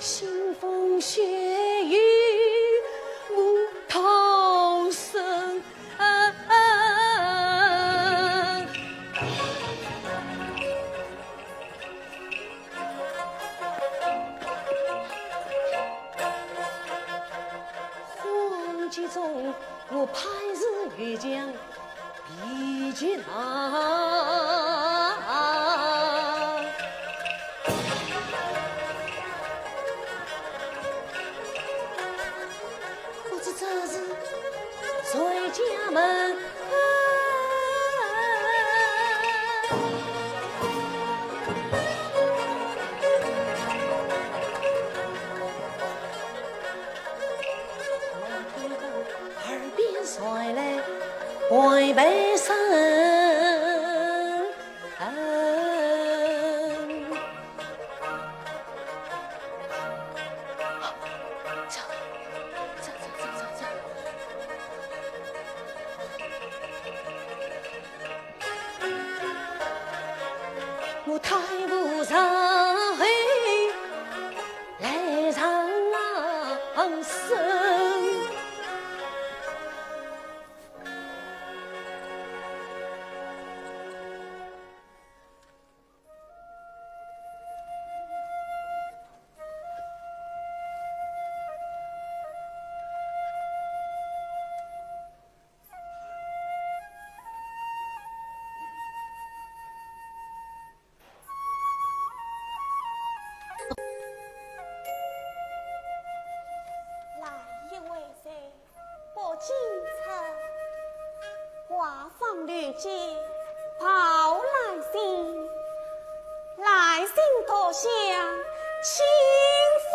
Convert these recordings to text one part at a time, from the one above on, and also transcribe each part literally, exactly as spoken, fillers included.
腥风血雨无头生。荒野中，我攀石越墙 避难。不知这是谁家门。 耳边传来外背声。走，走，走，走，走，走。 我踏步上后来上身。 来一回谁不进城，花房绿叶报来信，来信多向清风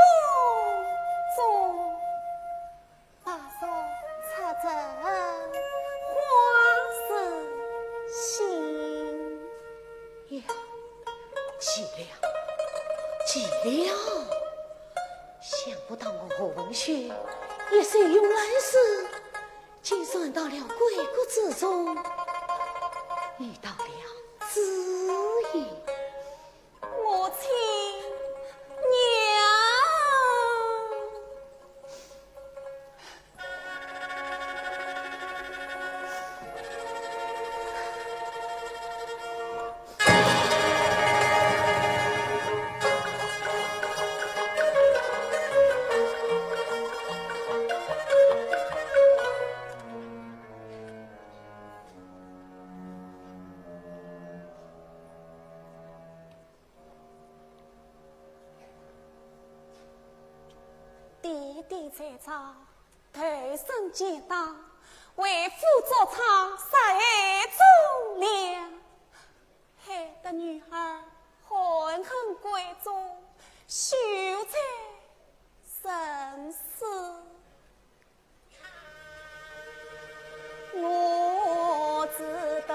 送。 白首出征花似新。呀，急了，急了！想不到我何文秀一首慵懒诗，竟传到了闺阁之中，遇到了知音。 母亲，娘。爹爹在朝，投身街道，为父作操，杀害忠良，害得女儿含恨闺中，羞罪深死。 我知道。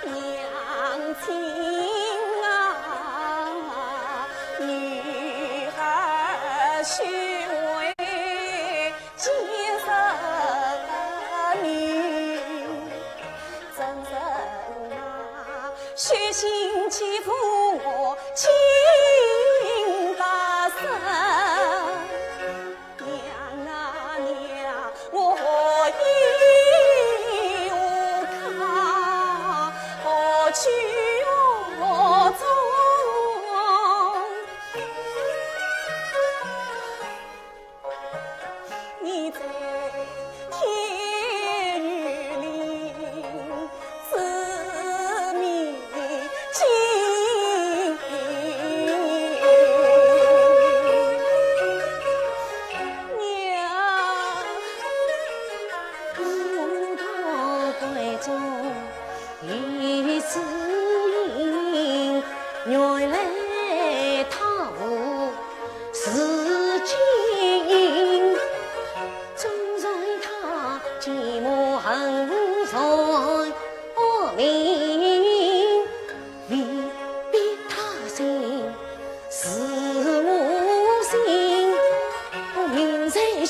娘亲啊，女儿须为 今日你怎忍啊？血腥欺负我亲家人。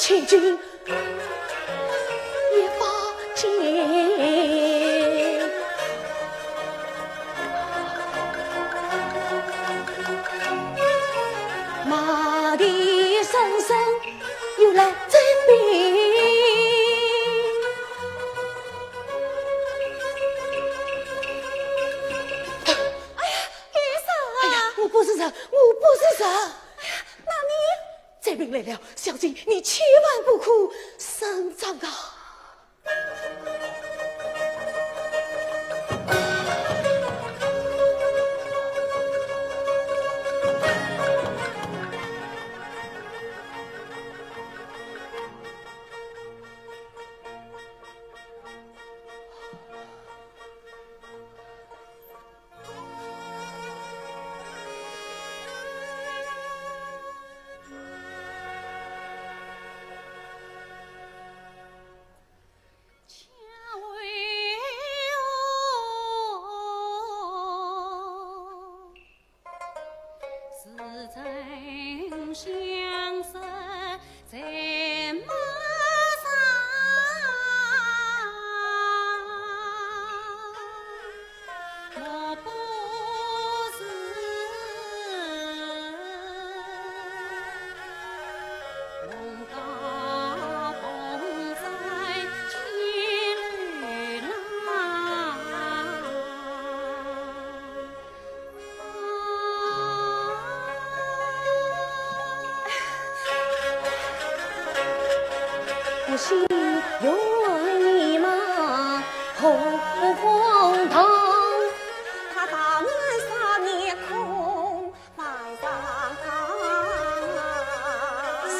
千金也发贱。马蹄声声又来追兵。哎呀，雨嫂啊！哎呀，我不是人，我不是人。哎呀，那你？追兵来了，小姐，你千万不可声张啊！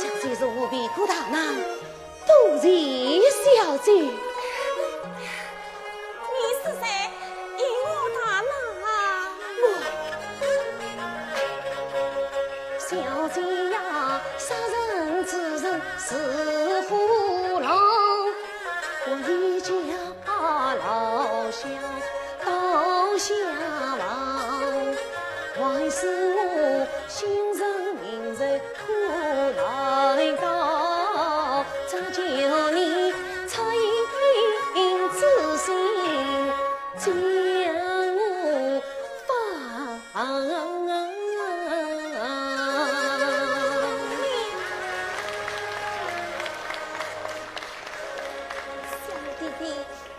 小姐如何比过大难？ 多谢小姐。你是谁？因何大难啊？我，小姐呀，杀人之人是虎狼，我一家老小刀下亡，还是我姓陈名谁 苦难道，只求你恻隐之心，将我放。小弟弟，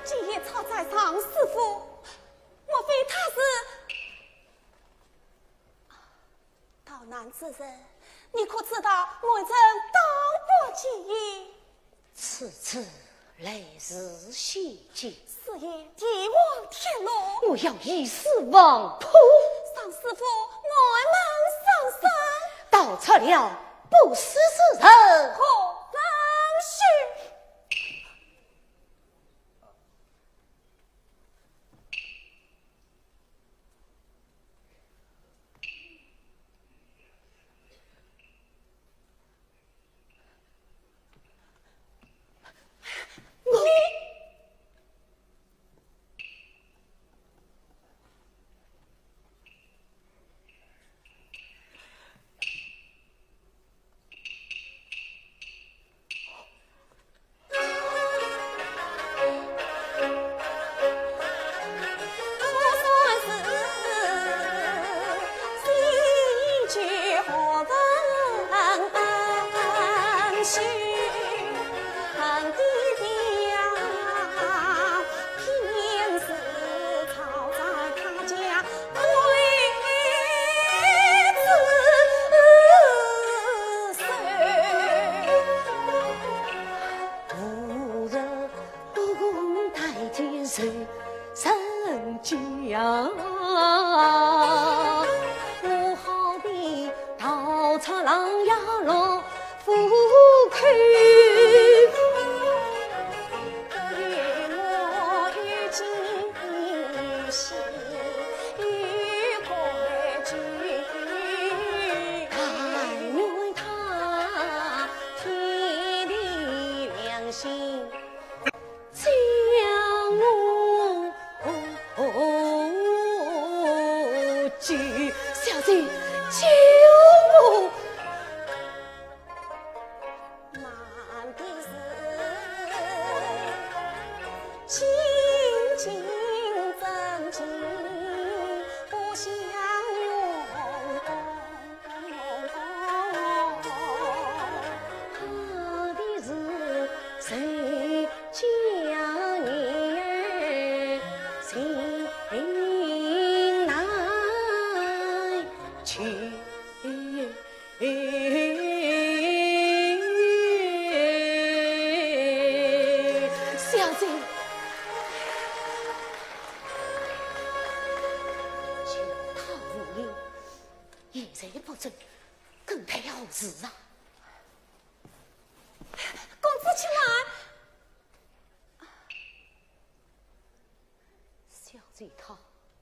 今夜吵在张师傅，莫非他是？ 逃难之人，你可知道门人道不及。此次来势险境，是也，一往天落。我要以死网破。张师傅，我们上山。逃出了不死之人，何人许？ 小姐，救我！对他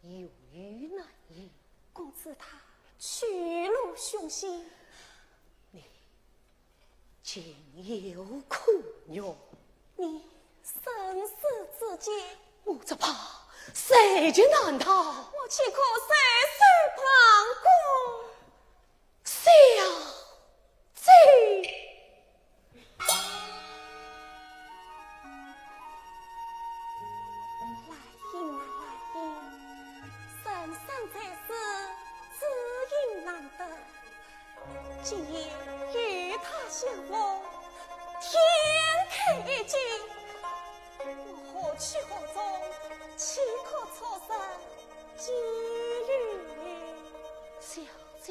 有意难言。公子他去路凶险，你情有可原。你生死之间，我只怕谁人难逃。我岂可袖手旁观？小姐。 兰英啊，兰英，人生在世，知音难得。今夜与他相逢，天地一惊，我何去何从？岂可错失机遇？小姐。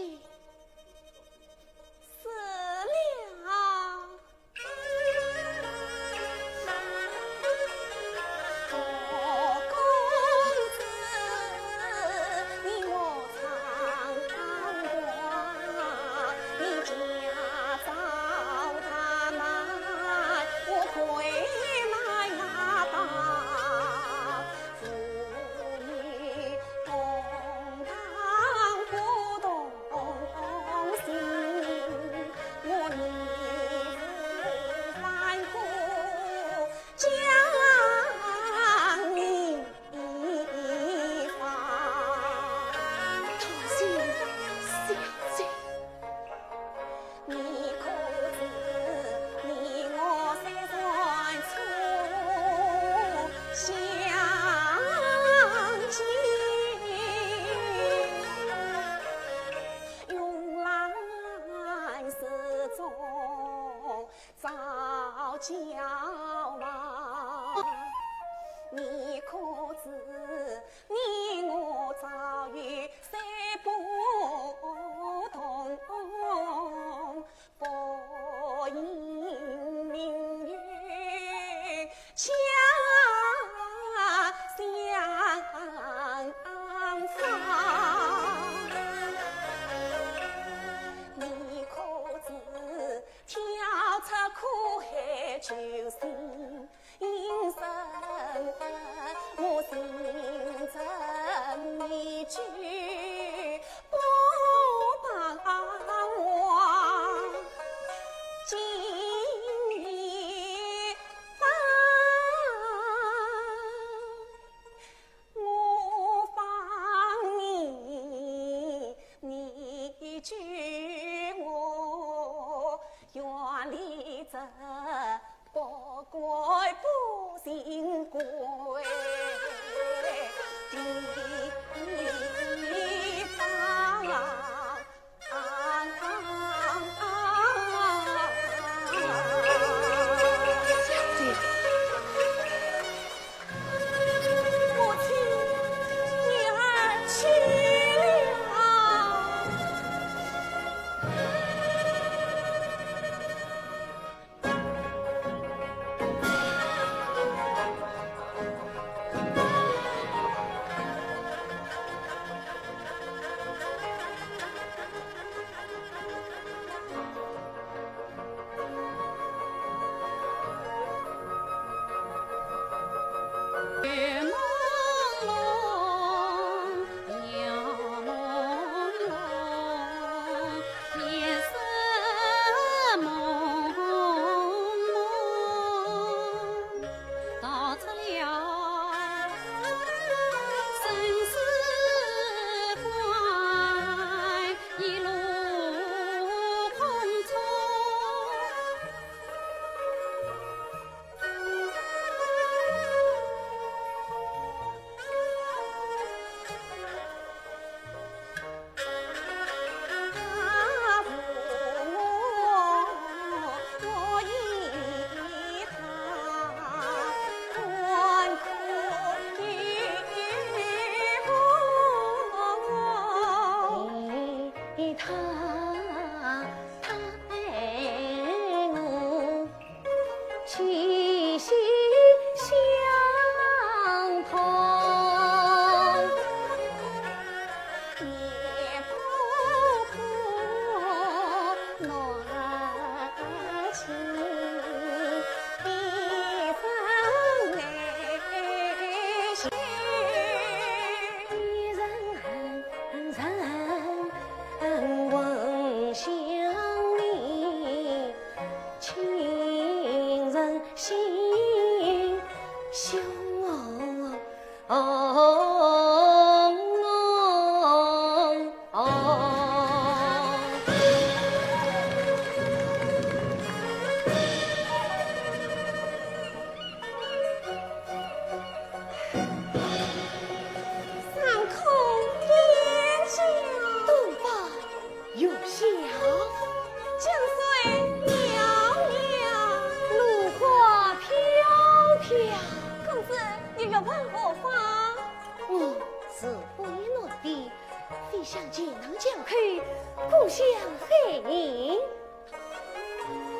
故乡海宁，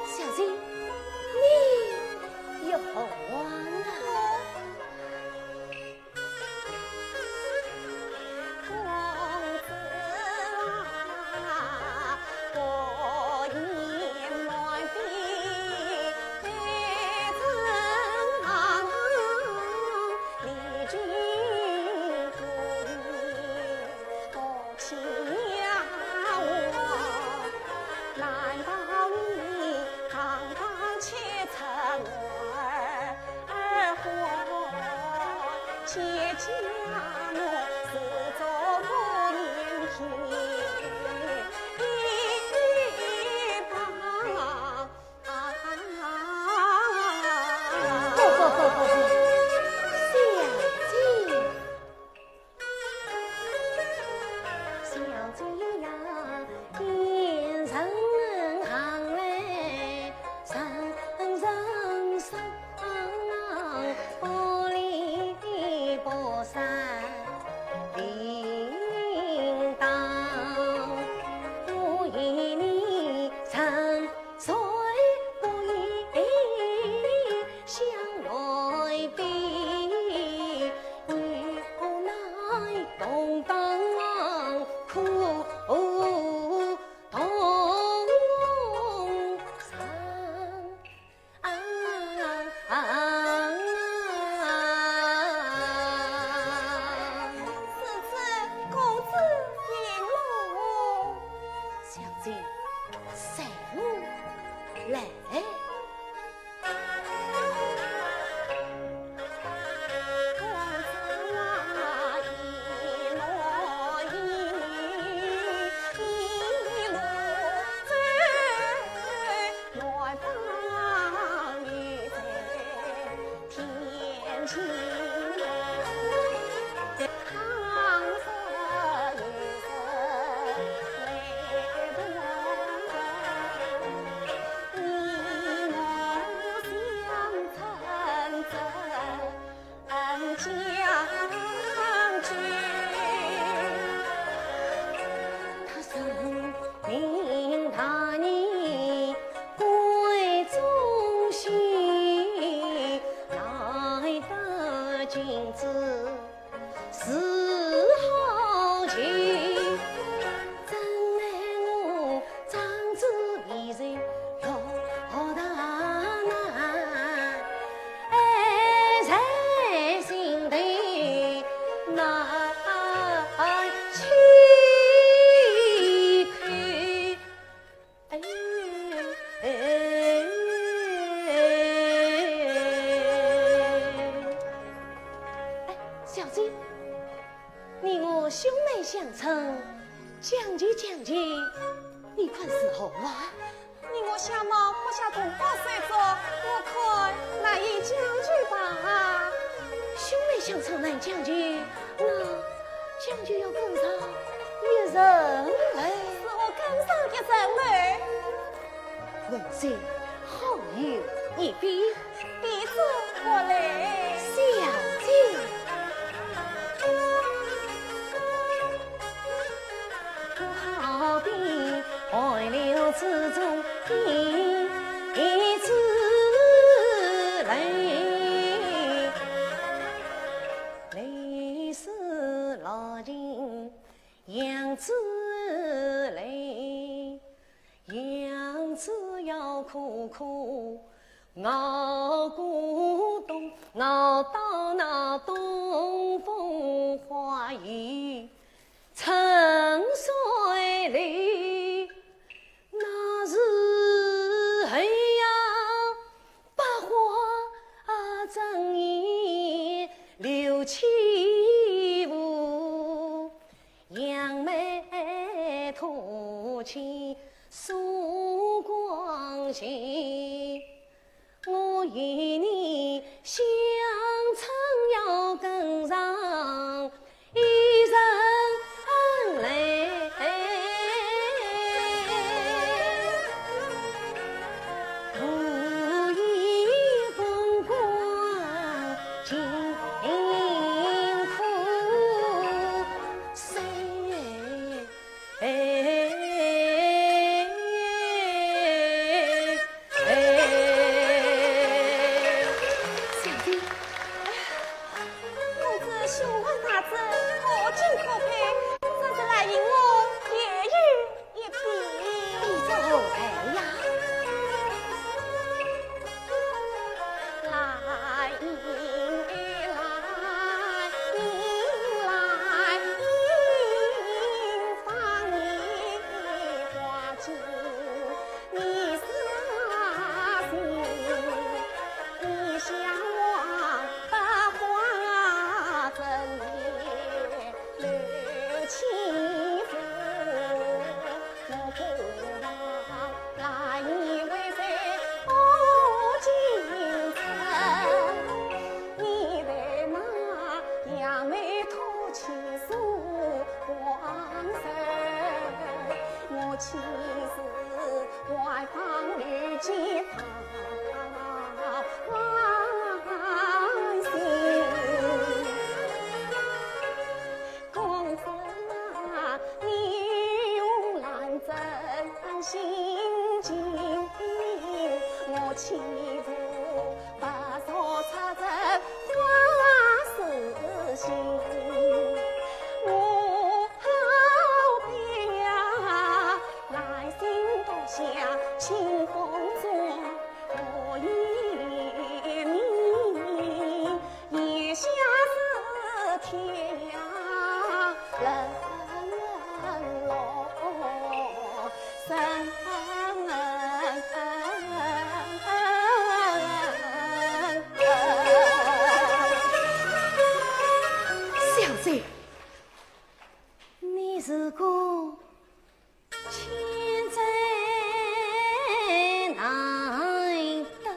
小姐，你有何望啊？不不不不不，小姐。小姐，随我来。哎，小姐，你我兄妹相称，将就将就，你看如何啊？你我相貌不像同胞手足，我看难以将就吧。兄妹相称难将就，那将就要跟上一人来。是我跟上一人来。 文生好友一比，比作何来？小姐。小姐，你是个千载难得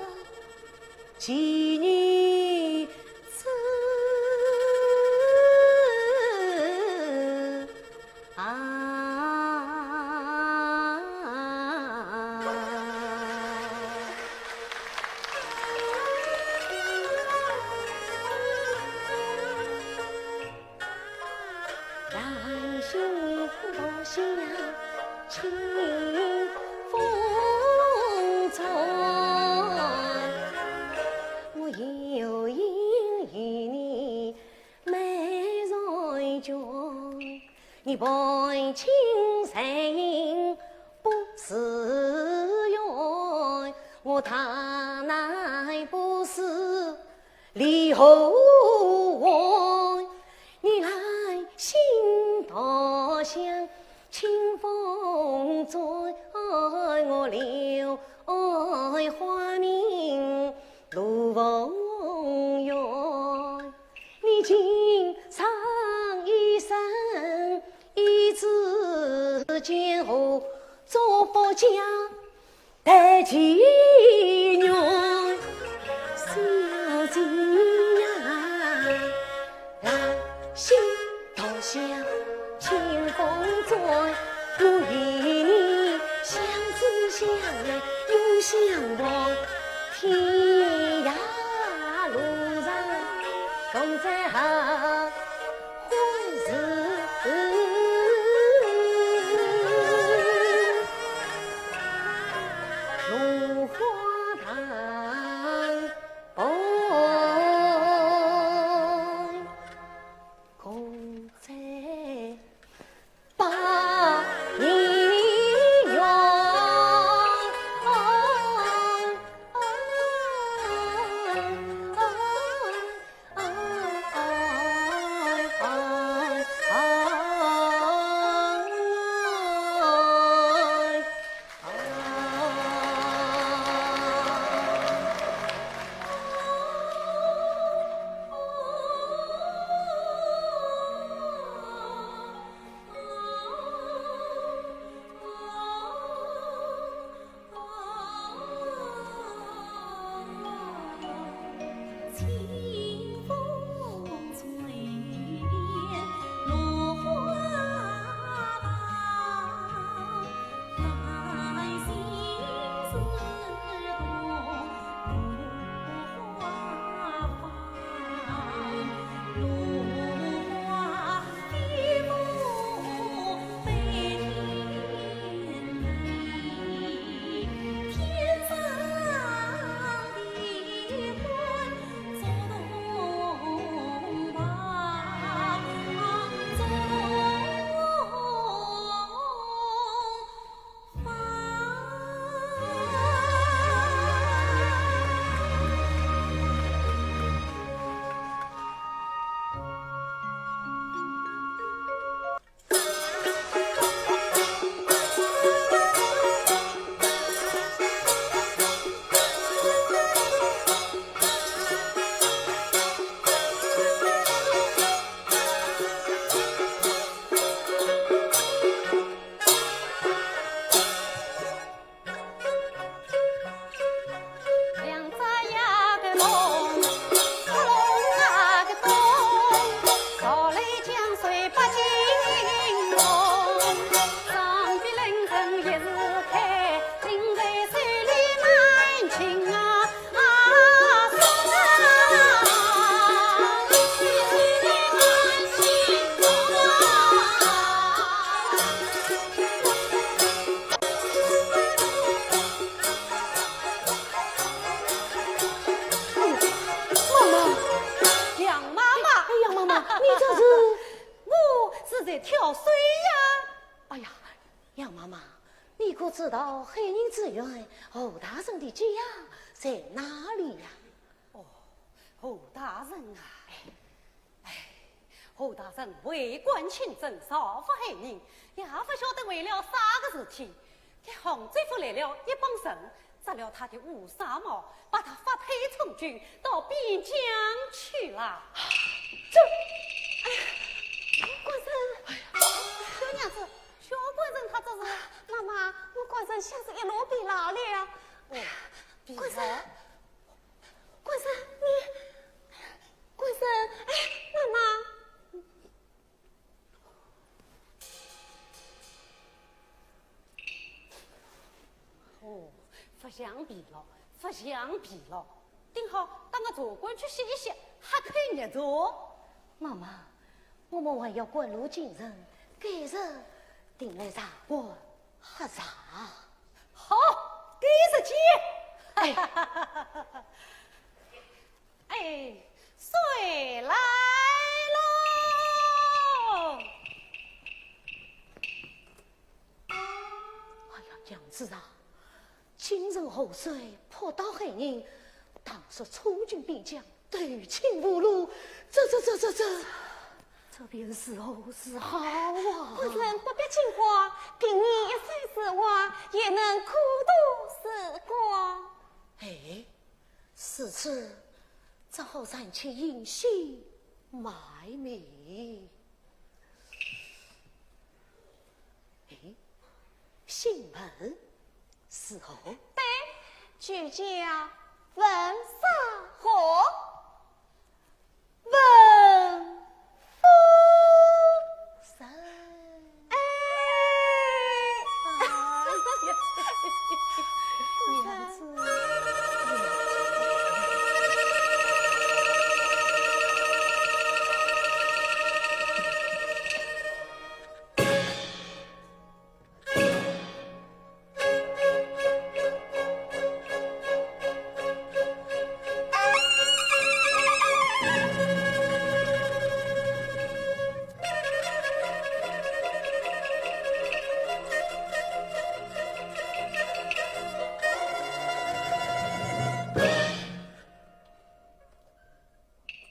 奇女子啊！你可知道海宁知县侯大人的家在哪里呀？哦，侯大人啊，哎，侯大人为官清正，造福海宁，也不晓得为了啥个事体，给杭州府来了一帮人， 摘了他的乌纱帽，把他发配充军到边疆去了。这，哎呀，官人，哎呀，小娘子，小官人他这是……妈妈，我官人像是一路疲劳了。哦，疲劳？官人，官人，你，官人，哎，妈妈。 哦，不像疲劳，不像疲劳，顶好到我茶馆去歇一歇，喝口热茶。妈妈，我们还要赶路进城，改日定来茶馆喝茶。好，改日见。哎。 哎，谁来喽？哎呀，娘子啊，京城洪水扑到海宁，唐宋充军边疆，投亲无路，这这这这这，这便如何是好啊？官人不必惊慌，凭你一番说话，也能苦度时光。哎， 如此，只好暂且隐姓埋名。哎，姓文是何？对，就叫文啥和。 文夫人。哎。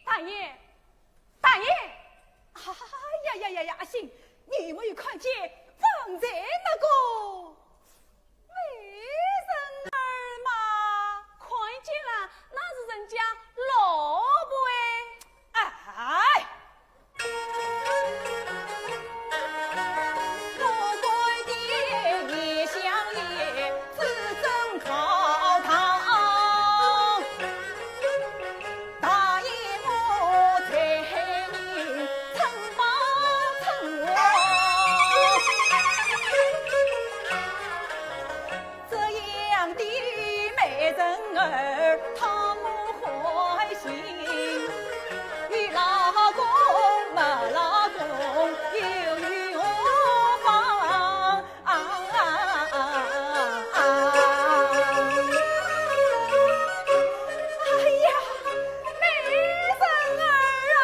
大爷，大爷！哎呀呀呀呀，阿信，你有没有看见方才那个美人儿嘛？看见了，那是人家老婆哎。哎！ 这样的美人儿，讨我欢心。有老公没老公，又有何妨？啊啊啊啊！哎呀，美人儿啊！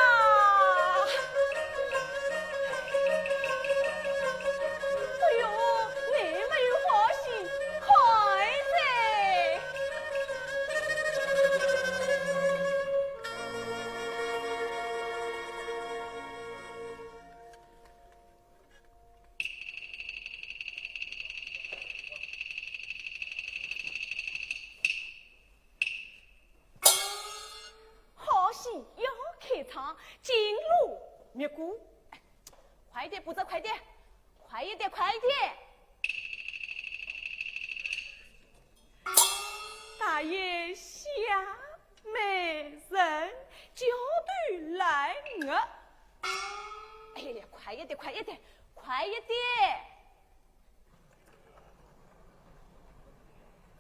哎呦，你没有欢喜，快哉！好戏要开场，紧锣密鼓。哎，快点，步子快点，快一点，快一点。大爷下美人，叫对来我。哎呀，快一点，快一点，快一点。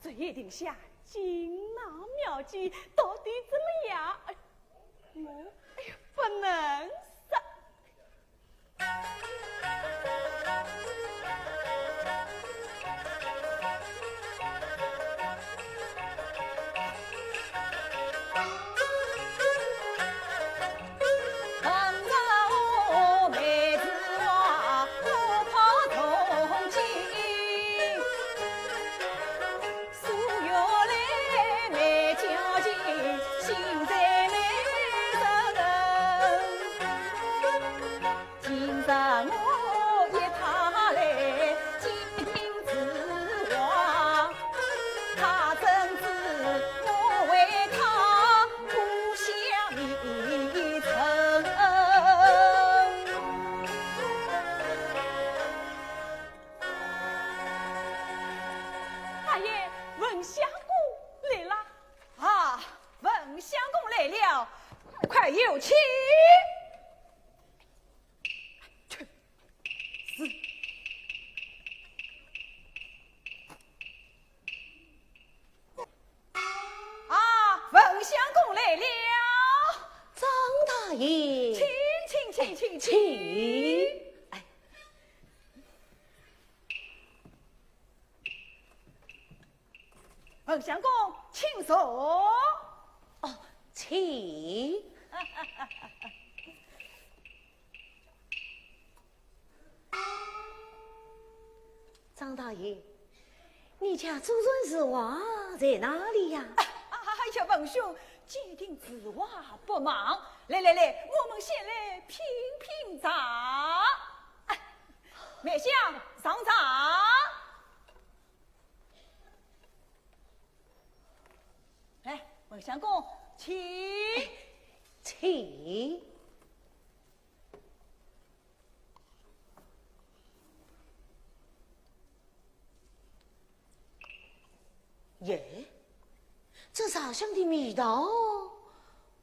这一定下金郎妙计到底怎么样？哎，我，哎呀，不能说。有请。去，是。啊，文相公来了。张大爷。请，请，请，请，请。请。哎。 文相公，请坐。哦，请。张大爷，你家祖传字画在哪里呀？哎呀，文兄，鉴定字画不忙。来来来，我们先来品品茶。哎，梅香，上茶。 来，文相公，请。请。耶，这茶香的味道，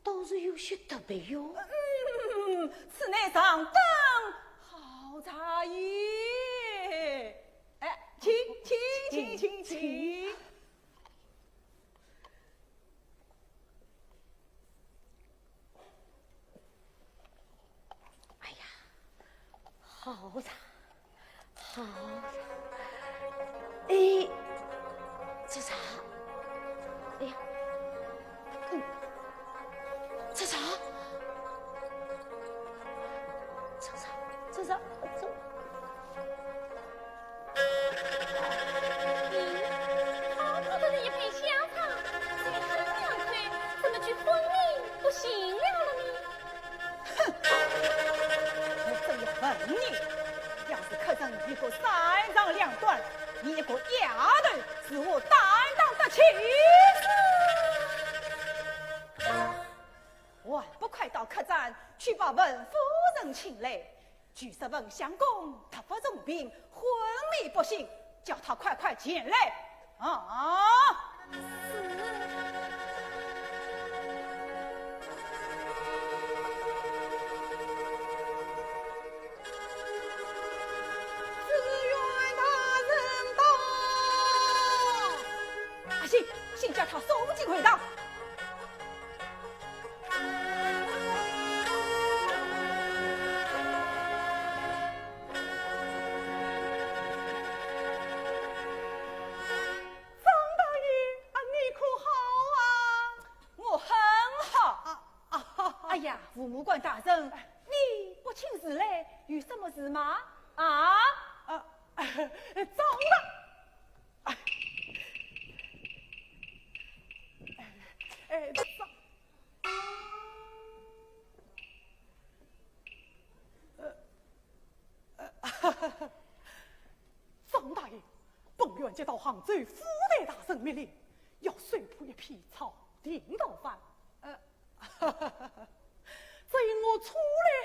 倒是有些特别哟。嗯，此乃上等好茶也。哎，请，请，请，请，请。 哎呀，好茶，好茶。哎，这茶，哎呀，嗯，这茶，这茶，这茶，这……咦，好好的一杯香茶，随他们两口，怎么就昏迷不醒了了呢？哼，我正要问你，要是客人一个三长两短，你一个丫头，如何担当得起？还不快到客栈去把文夫人请来， 据说文相公突发重病，昏迷不醒，叫他快快前来。啊！是。知县大人到。阿信，先叫他送进会堂。 张大爷，啊，你可好啊？我很好。啊，啊，哎呀，吴母官大人，你不请自来，有什么事吗？啊？啊，张大，哎，哎，张，呃， 张大爷，本县接到杭州府台大人密令，要收捕一批朝廷逃犯。呃，只因我初来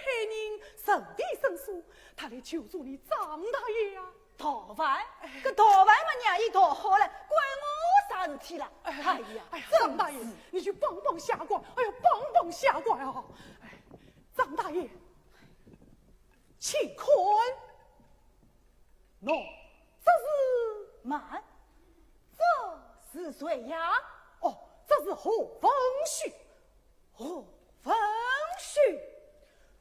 海宁，实地生疏，特来求助你张大爷呀。逃犯？搿逃犯嘛，让伊逃好了，关我啥事体啦？哎呀，哎呀，真是。张大爷，你就帮帮下官，哎呀，帮帮下官啊！哎，张大爷， 请看。喏，这是……慢，这是谁呀？哦，这是何文旭。何文旭，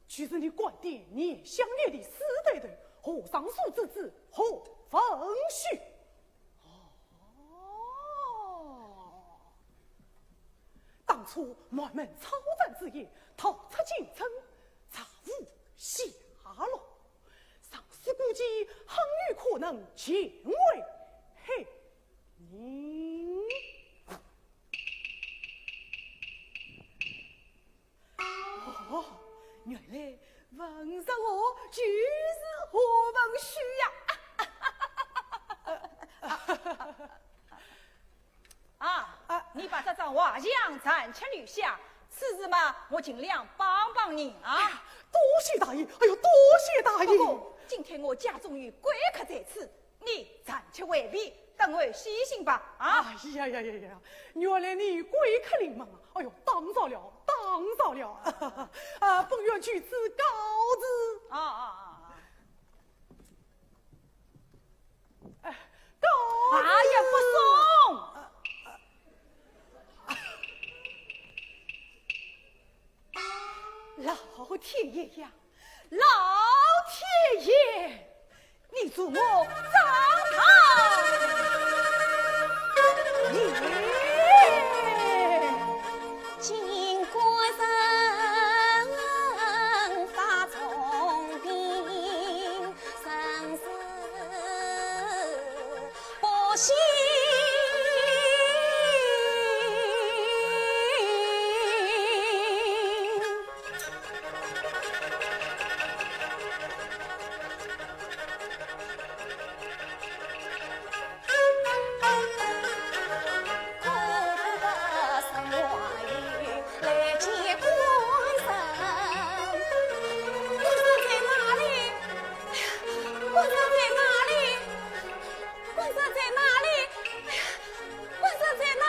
就是你官店年相爷的死对头，何尚书之子何文旭。 哦，当初满门抄斩之役，逃出京城，查无下落。尚书估计很有可能前回海宁。 哦，原来文十五就是何文旭呀！啊，啊，你把这张画像暂且留下，此事嘛，我尽量帮帮你啊。哎呀，多谢大爷，哎呦，多谢大爷。不过，今天我家中有贵客在此， 你暂且回避，等候西行吧，啊！哎呀呀呀呀，原来你贵客临门啊！哎呦，打扰了，打上朝了。啊，本院据此告辞。啊啊啊！啊，告辞。啊，也不送。啊，啊。老天爷呀，老天爷！ 你助我张堂。耶！官人在哪里？官人在哪里？官人在哪里？官人在哪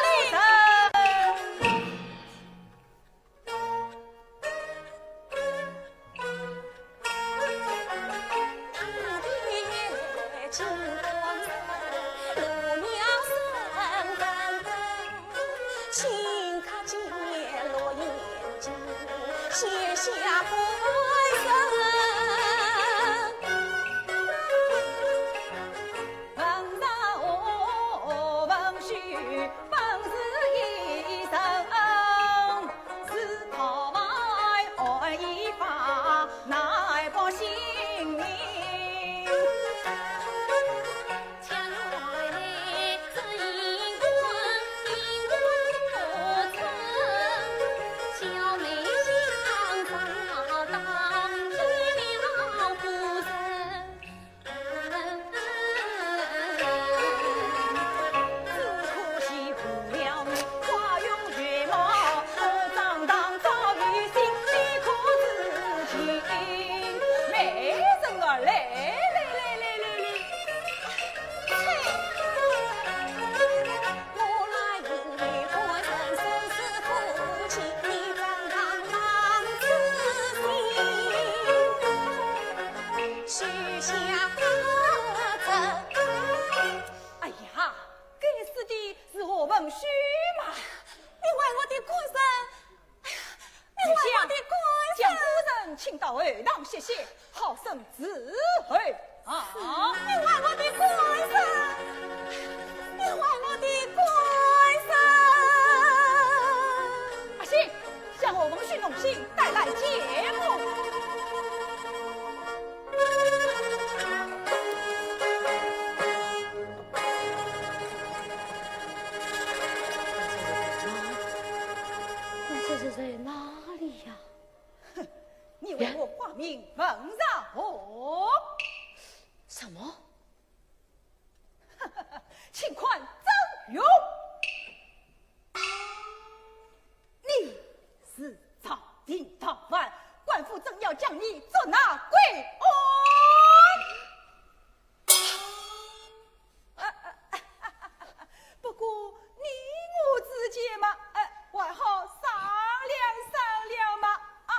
里？哎呀，该死的是何文虚嘛！你还我的官人！哎呀，你还我的官人！将官人请到后堂歇息，好生伺候啊！你还我的官人！你还我的官人！阿信，将何文虚弄醒，带来见我。 那这是在哪里呀？哼，你为我挂名问上何？什么？请看曾荣。 你是朝廷逃犯，官府正要将你捉拿归案。不过你我之间嘛，呃，还好商量商量嘛，啊？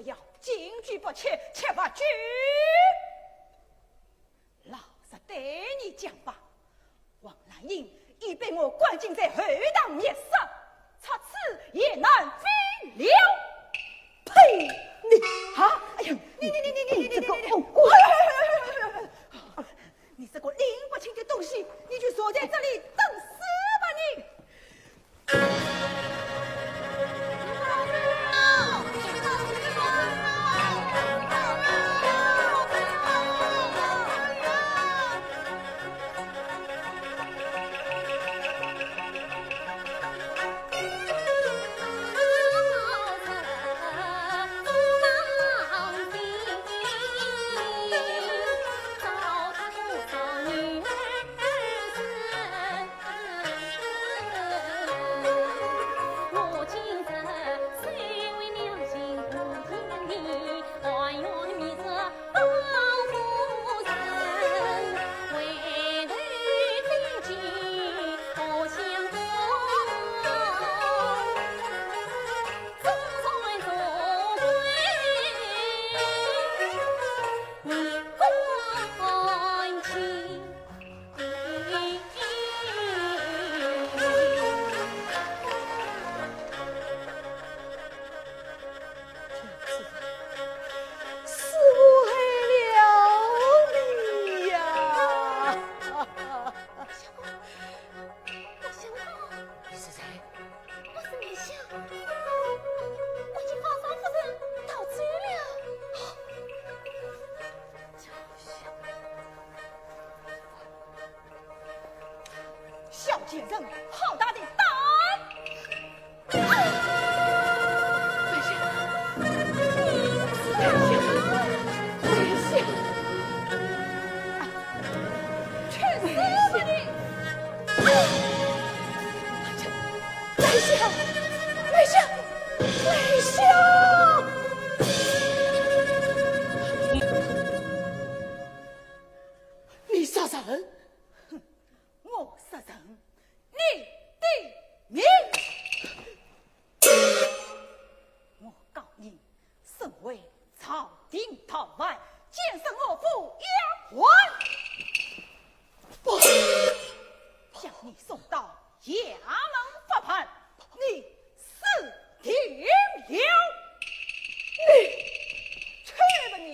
要金居不缺，缺勿居。老实对你讲吧，王兰英已被我关进在后堂密室，出此也难飞了。呸！你啊，哎呀，你你你你你你你这个你你，哦，哦，你这个拎不清的东西，你就坐在这里等死吧你！死害了你呀！相公，相公，是谁？我是梅香，我已经告诉夫人逃走了。 小贱人，好大的胆！啊！梅香，梅香，梅香，去死吧你！啊！梅香，梅香，梅香！你杀人！ 我杀人，你抵命！我告你身为朝廷逃犯，奸杀我府丫鬟，不，将你送到衙门法办，你死定了！你去吧你！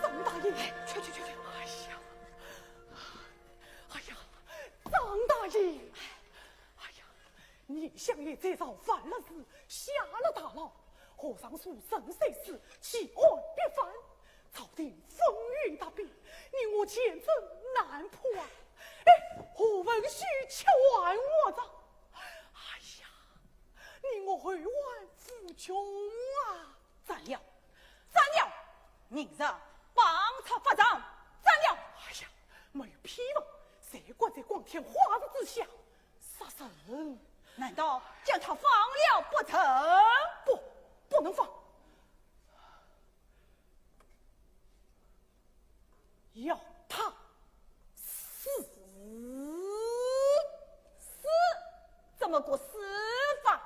张大爷，去去去去！哎呀，哎呀，张大爷，哎呀，你想也知道，犯了事，下了大牢，和尚书陈三世，其案必翻，朝廷风云大变，你我前程难破啊！哎，何文虚却还活着，哎呀，你我后患无穷啊！ 斩了，斩了！人若绑出法场，斩了！哎呀，没有批文，谁敢在光天化日之下杀人？难道将他放了不成？不，不能放。 要他死。死？怎么个死法？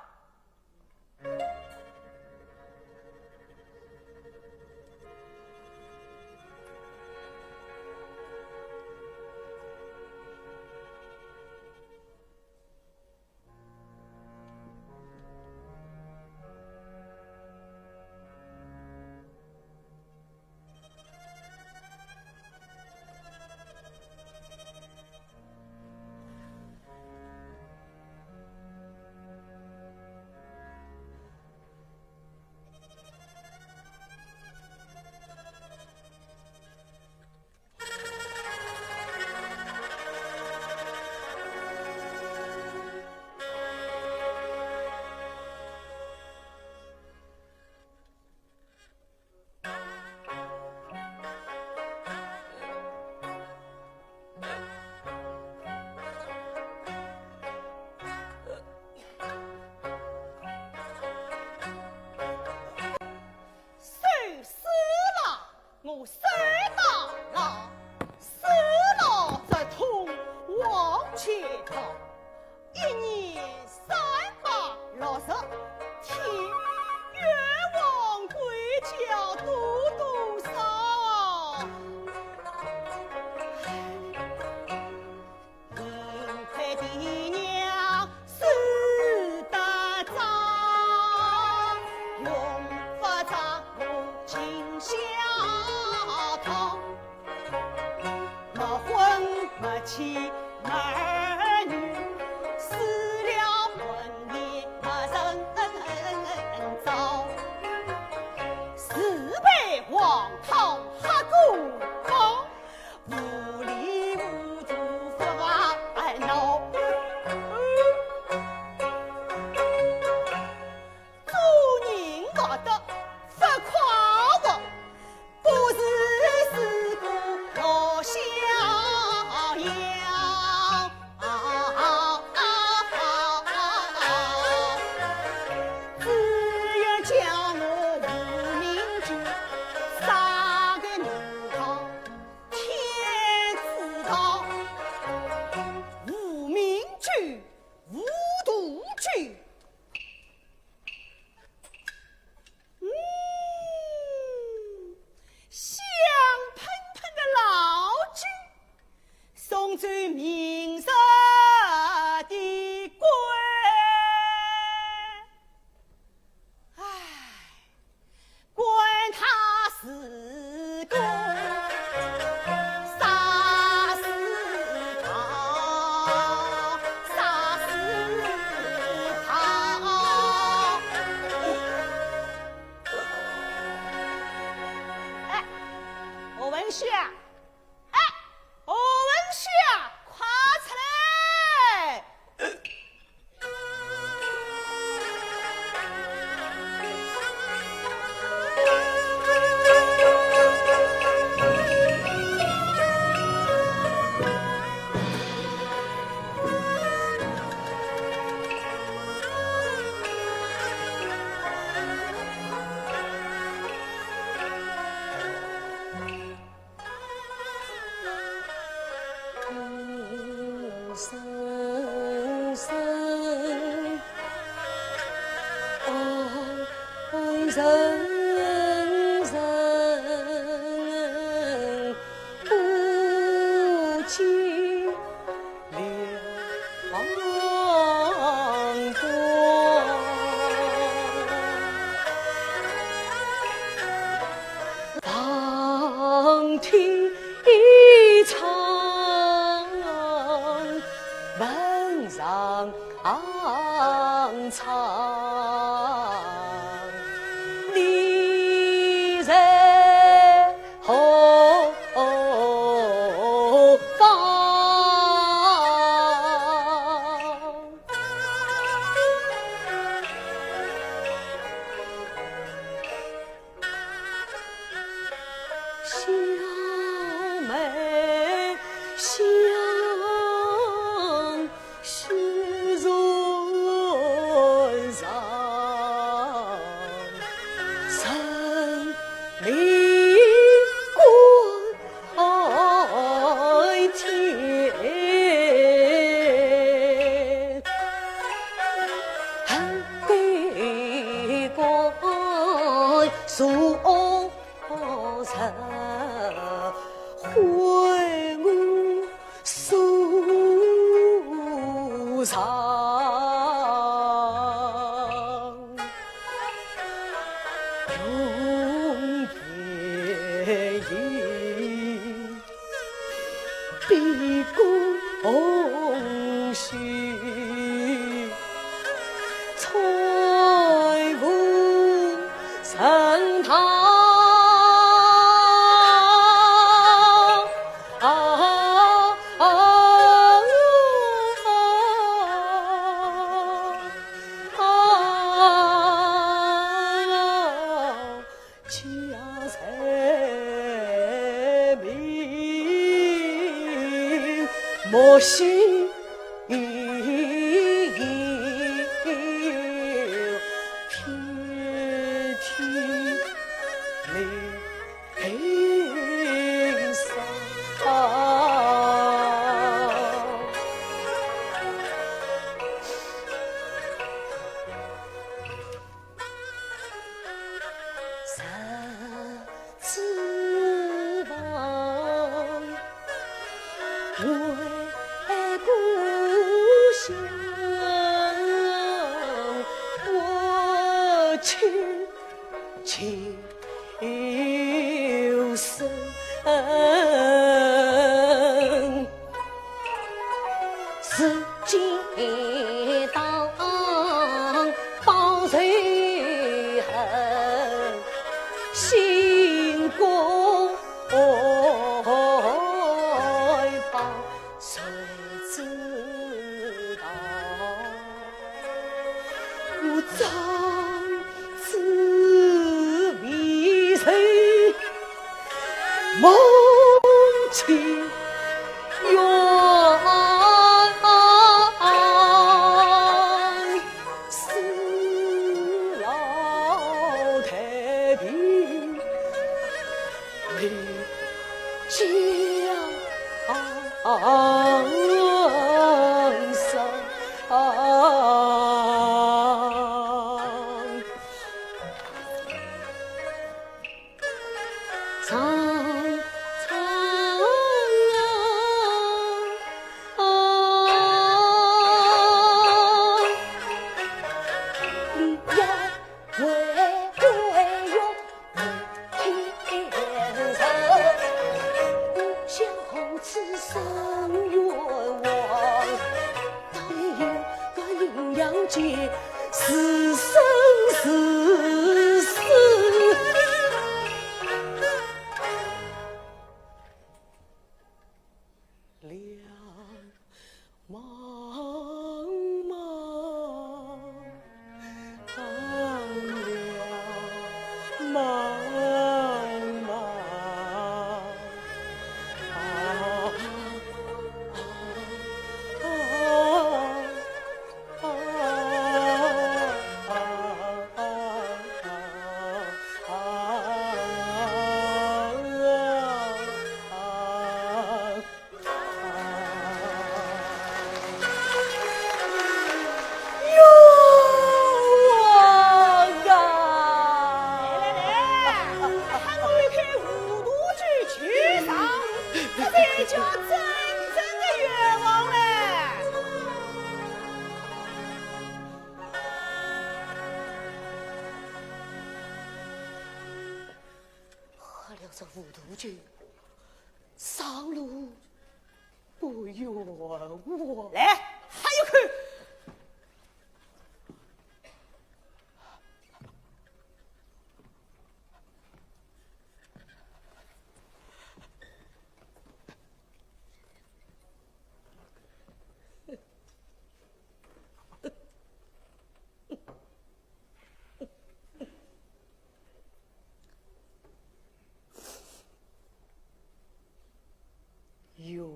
人人不及两光。 旁听一唱，门上唱，你在何方？ 小妹想许仙上，神命关天。 对过苏州会武苏常，永别意。 比公红须，翠舞盛唐。啊啊啊啊！ 佳人莫惜天天离悲伤。 十指房，为故乡不屈求生。 如今当报仇恨，心肝报谁知道？ 我长子为谁梦情愿，死老太平。 离家伤。两茫茫，两茫茫。啊啊啊啊啊啊！这糊涂精，上路不远望。来，还有口！哟。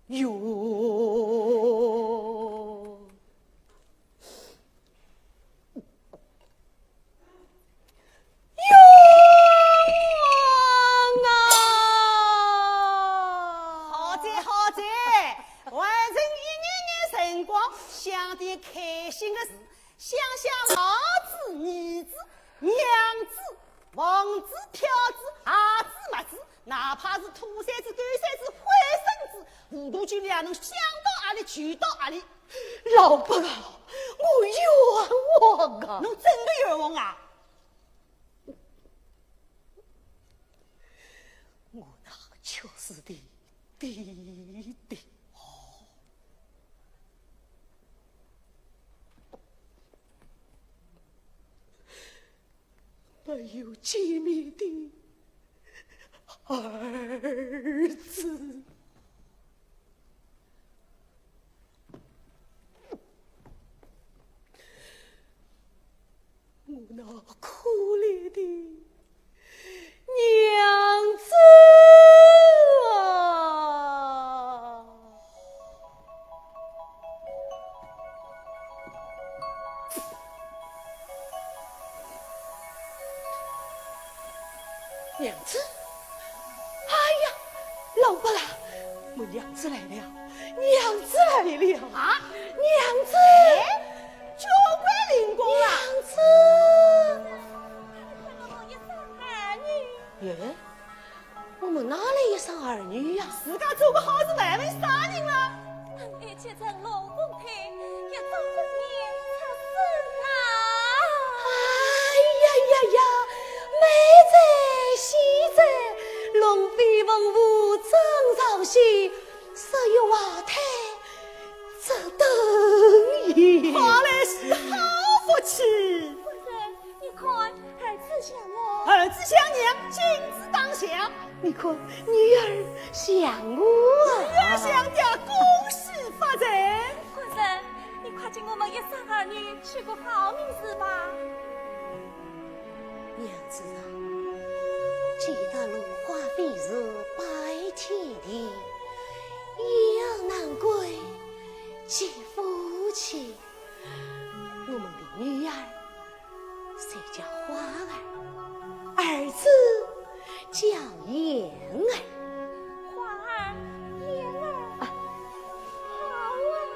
哟。哟啊！好哉，好哉，还剩一眼眼辰光，想点开心的事，想想老子、儿子、娘子、房子、票子、鞋子、袜子， 哪怕是土三子、狗三子、灰孙子，糊涂精也能想到阿里就到阿里。老伯啊，我冤枉啊！侬真的冤枉啊？我那确实的，的，的，哦。 没有见面的儿子。我那可怜的娘子啊！ 娘子，哎呀，老伯啊，我娘子来了，娘子来了。啊？娘子！哎，交关灵光啊。娘子！耶？ 我们哪里一生儿女呀？自家做个好事，还问啥人了？俺一起乘龙凤胎，也做不免出生啊！哎呀呀呀，美哉喜哉，龙飞凤舞争朝夕，十月怀胎，这等也……好来是好福气。夫人，你看， 儿子像我，儿子像娘，金子当香。你看，女儿像我啊。女儿像爹，恭喜发财。夫人，你快给我们一生儿女取个好名字吧。娘子啊，既然龙华飞是拜天地，雁儿南归寄夫妻，我们的女儿 谁叫花儿，儿子叫雁儿。花儿，雁儿，啊。好啊。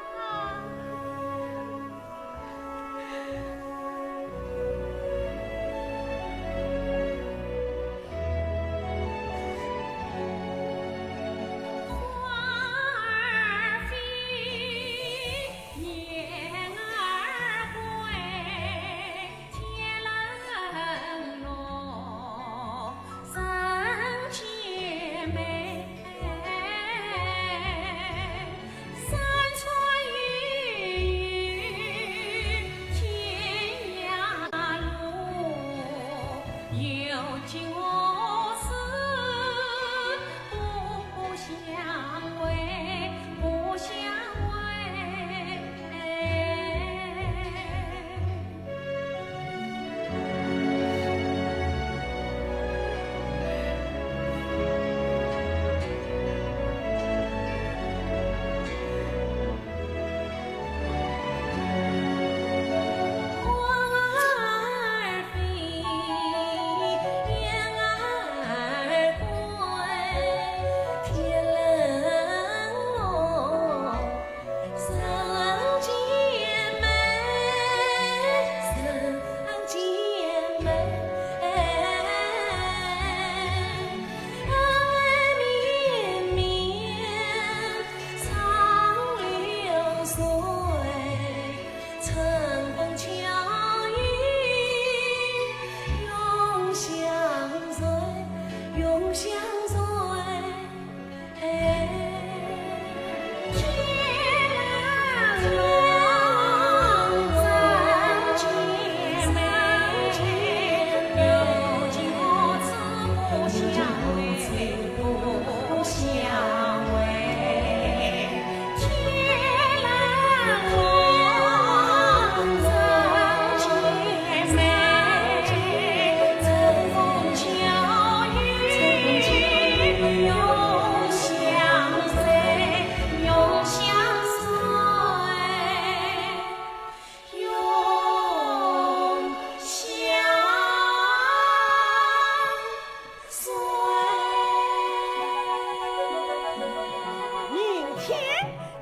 明天，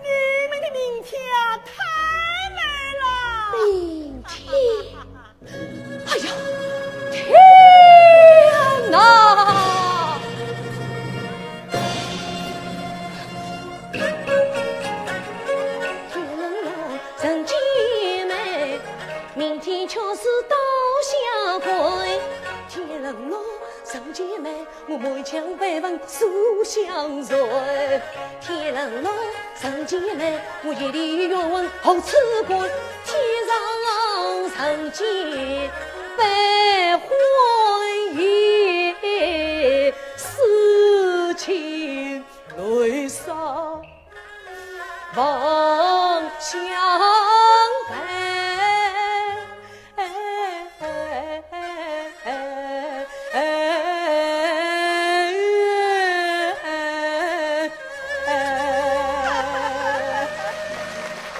你们的明天啊，太美了。明天？哎呀，天哪！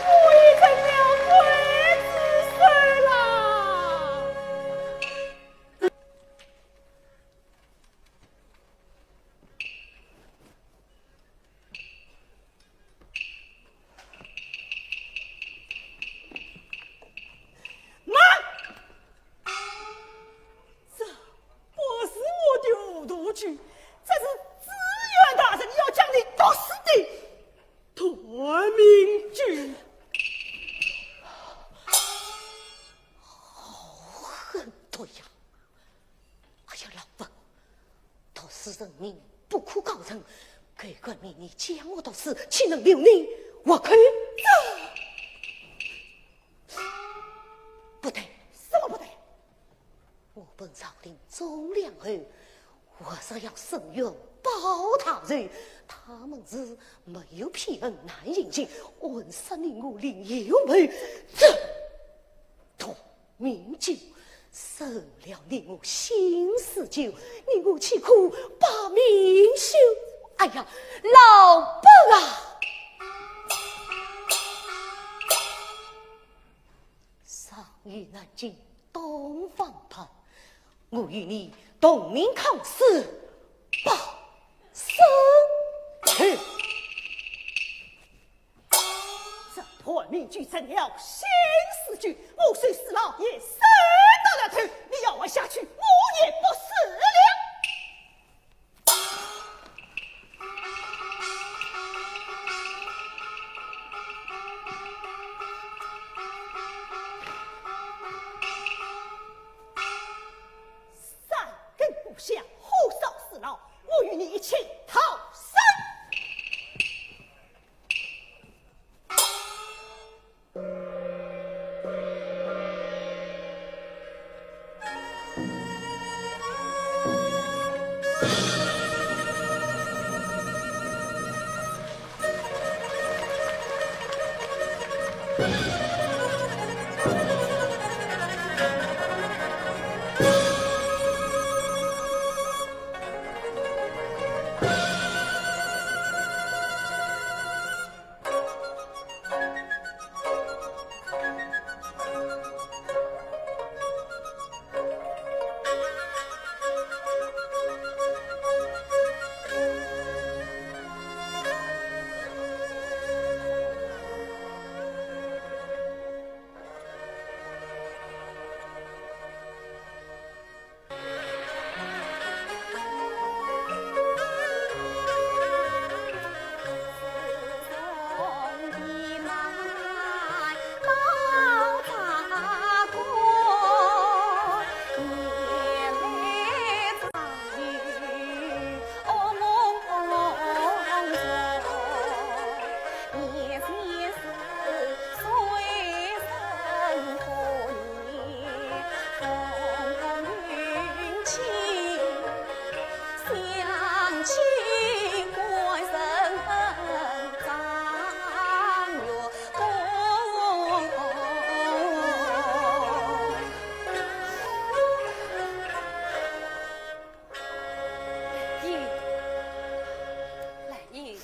我已成了刽子手了。 慢！这不是我的糊涂计，这是知县大人要将你毒死的断命计。好狠毒呀！ 哎呀，老伯，毒死人命不可告人，狗官命你将我毒死，岂能留你活口？这……不对。什么不对？我本朝廷忠良后，我若要伸冤报大仇，他们是没有批文难行刑，暗杀你我另有谋。这…… 断命计，成了你我心似酒，你我岂可把命休？哎呀，老伯啊！上有南京东方白，我与你同命抗死，报生仇。 这断命计成了心似酒，我虽死了也死得了头，你要活下去，我也不死了。三更不响，火烧四牢，我与你一起逃生。兰英，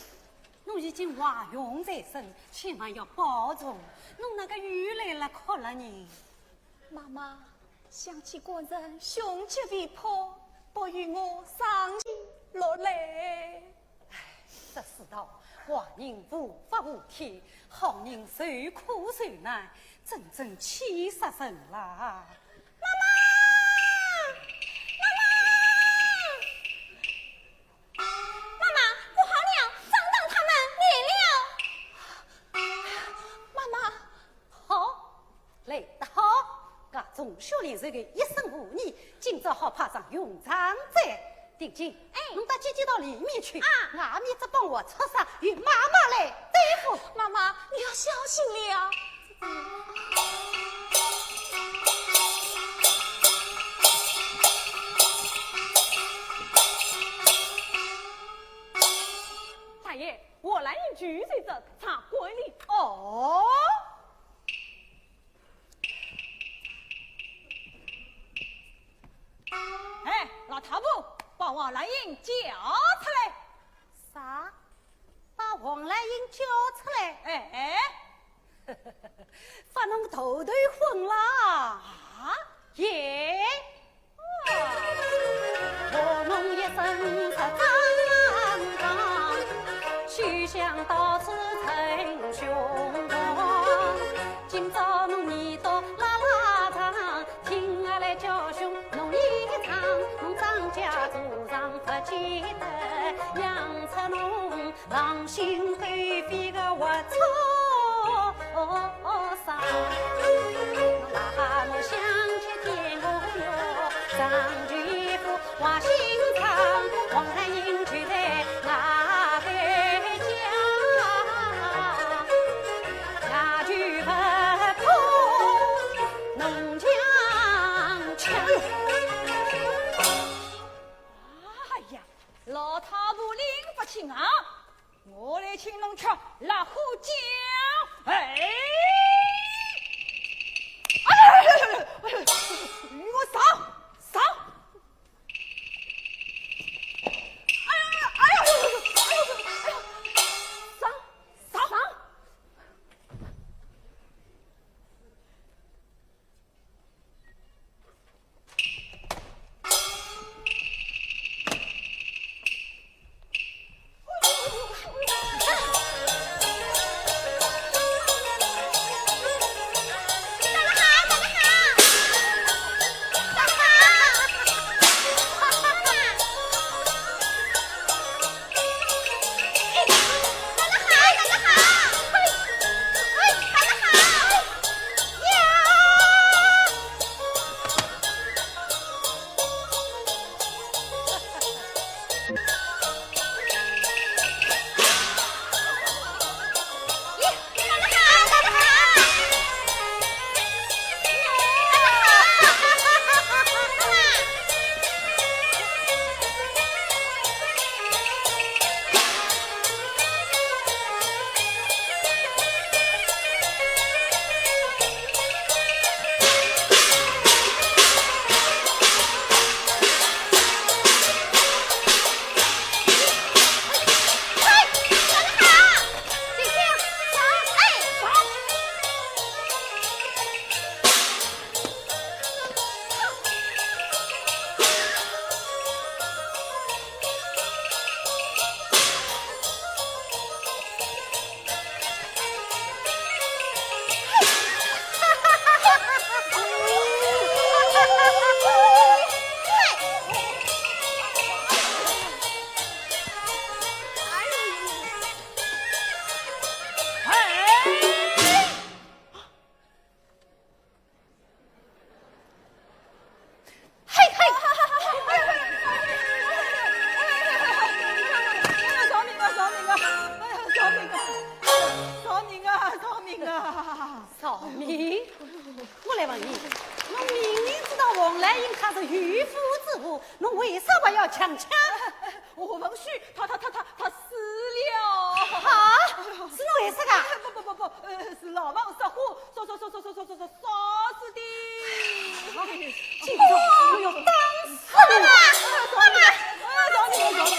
侬已经怀孕在身，千万要保重，侬哪个又来了哭了呢？妈妈，想起古人雄杰未破，不如我伤心落泪。 唉，只知道坏人无法无天，好人受苦受难，真正气煞人啦！妈妈，妈妈，妈妈，不好了，张当他们来了！妈妈， 好，来得好，搿种小人是个一生无疑，今朝好派上用场哉。定金，哎，侬带姐姐到里面去，啊，外面只帮我出杀，由妈妈来对付。妈妈，你要小心了。大爷，我来饮酒水这茶馆里。哦。 哎，老太婆，把王兰英叫出来。啥？把王兰英叫出来？哎，哎。发侬头头昏啦？啊？耶？ 我弄一身十张lang lang，去向到处称雄狂。今朝侬耳朵拉拉长，听我来教训侬一场，侬张家祖上不记得，养出侬 狼心狗肺个龌龊。啥？那么想起天公爷，张继富坏心肠，王兰英就在外头讲，外头不可侬强抢。哎呀，老太婆拎勿清啊！ 我来请侬吃辣火酱。哎，哎呀，哎呀，哎呀，哎呀，与我上，上。哎呀，哎呀，哎呀，哎呀，上，上，上。嘿嘿，哎呀，饶命啊，饶命啊！哎呀，饶命啊！饶命啊，饶命啊！饶命？我来问你，侬明明知道王兰英她是有妇之夫，侬为啥还要强抢？我文旭，他他他他他死了。啊？是侬害死的？不不不不，呃，是老王失火，烧烧烧烧烧烧烧烧死的。今朝我要打死侬！妈妈，妈妈，饶命，饶命，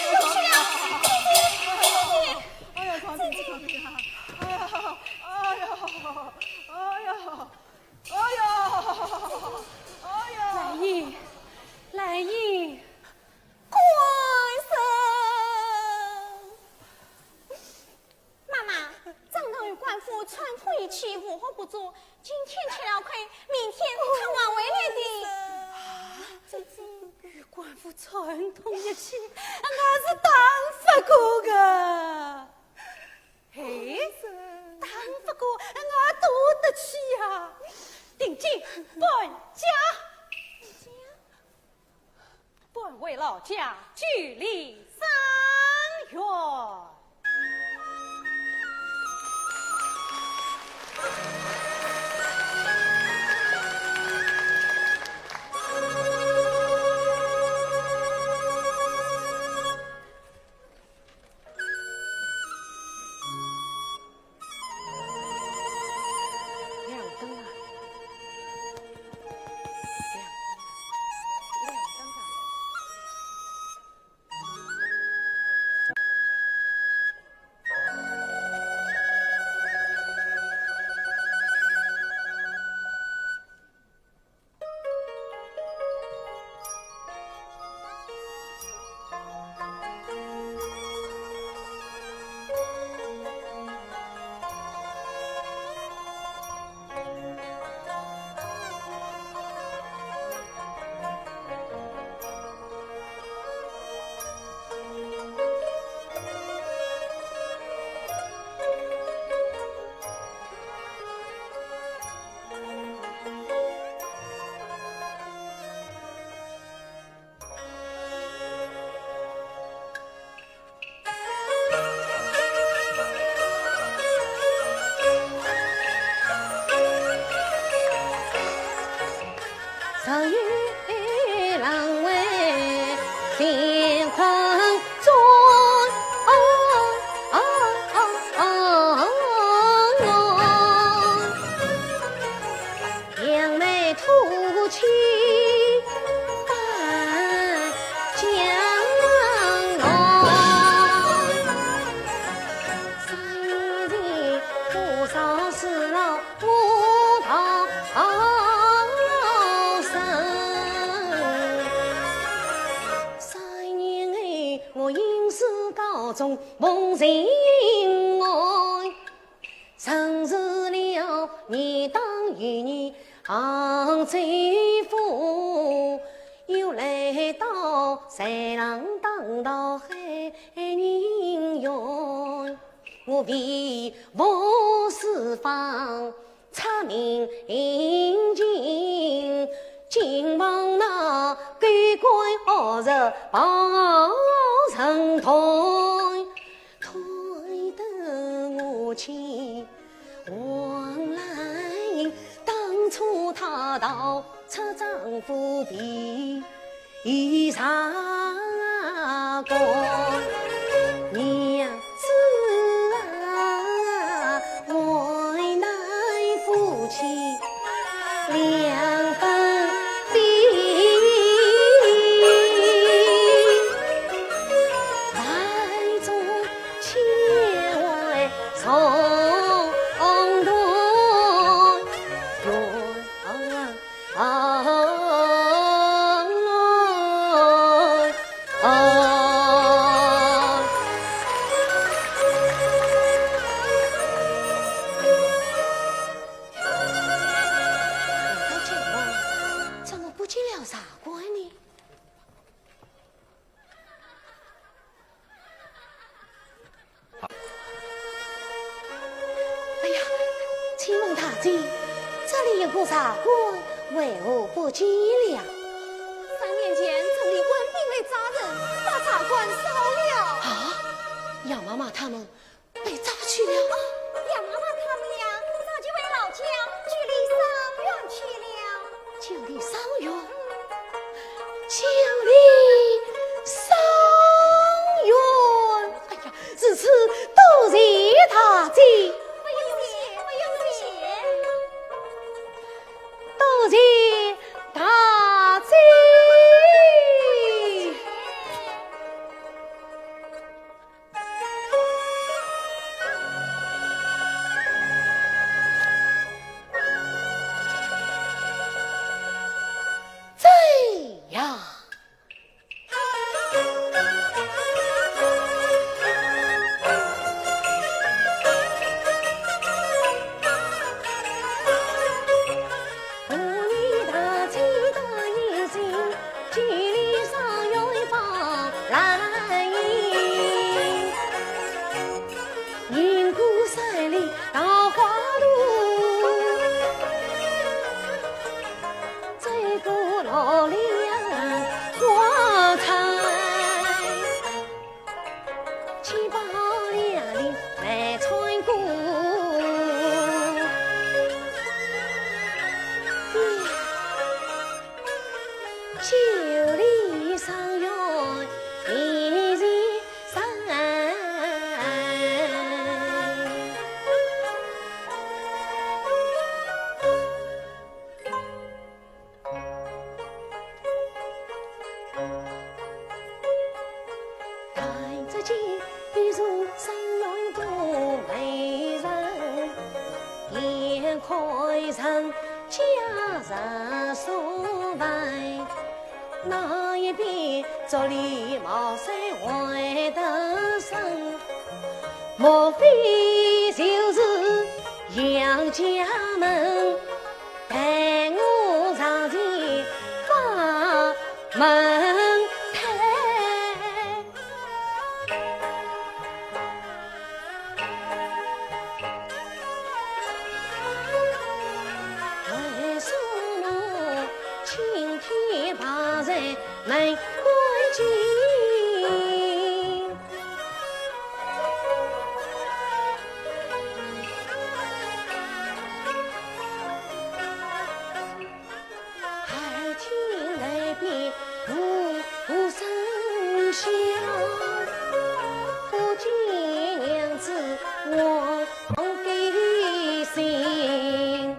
说今天吃了亏，明天他还回来的。啊，与官府串通一气，我是打不过的。哎，打不过，我对得起呀。定金搬家。 搬回老家，距离三远。亮灯啊！亮，亮灯啊！ 怎么不见了茶馆呢？ 哎呀，请问大姐，这里有个茶馆，为何不见了？三年前，城里官兵来抓人，把茶馆烧了。啊，杨妈妈他们被抓去了？哦，杨妈妈他们呀，早就回老家，距离三远去了。 距离三远，距离三远。哎呀，如此多谢大姐。不用谢，不用谢。多谢大姐。人生有多美人，眼看人家人所为，那一边竹篱茅塞为得生，莫非就是杨家门？待我上前把门开。 为什么青天白日门关紧？ 耳听外边无声响，不见娘子我的心。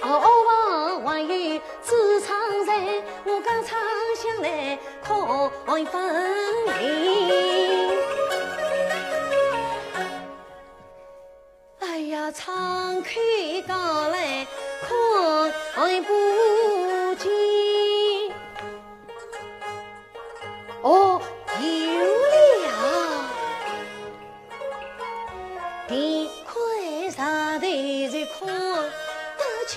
哦，哦，还有知唱在，我刚唱响来可分明。 哎呀，唱开讲来看不见。哦，有了。别看上头是看得清。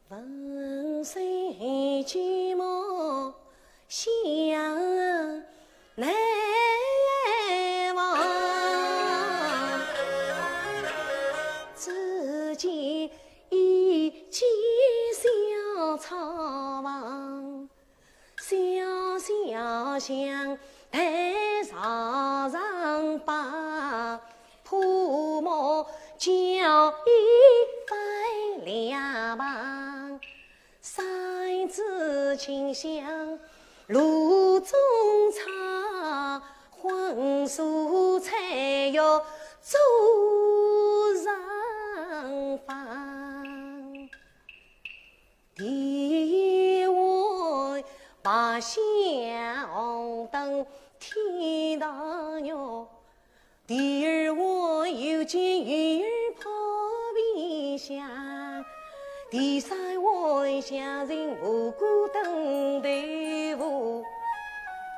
闻声寂寞相难忘，只见一间小草房。 小小巷台朝上摆，铺满交椅分两旁。三枝清香炉中炒，荤素菜肴桌上放。 第一碗白香红灯天堂肉，第二碗油煎鱼儿泡皮香，第三碗香芹蘑菇炖豆腐，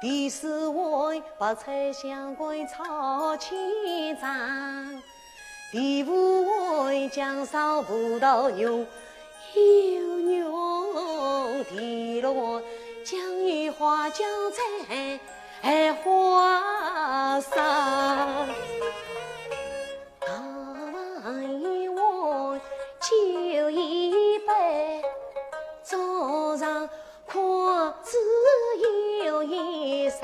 第四碗白菜香桂炒千张。 第五碗酱烧葡萄肉，有肉。第六碗酱油花椒菜花烧。大碗一碗酒一杯，桌上 筷子有一双，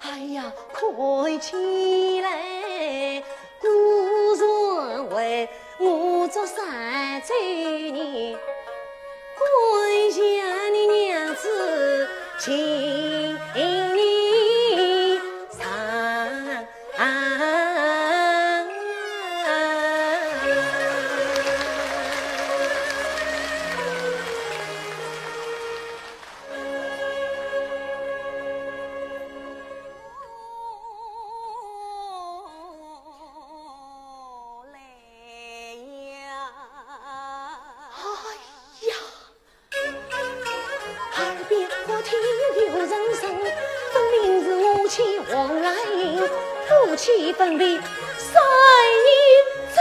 哎呀，看起来果然为我做三周年，感谢你娘子请你上。 哎呀！耳边忽听有人声，分明是我妻王兰英，夫妻分别三年整。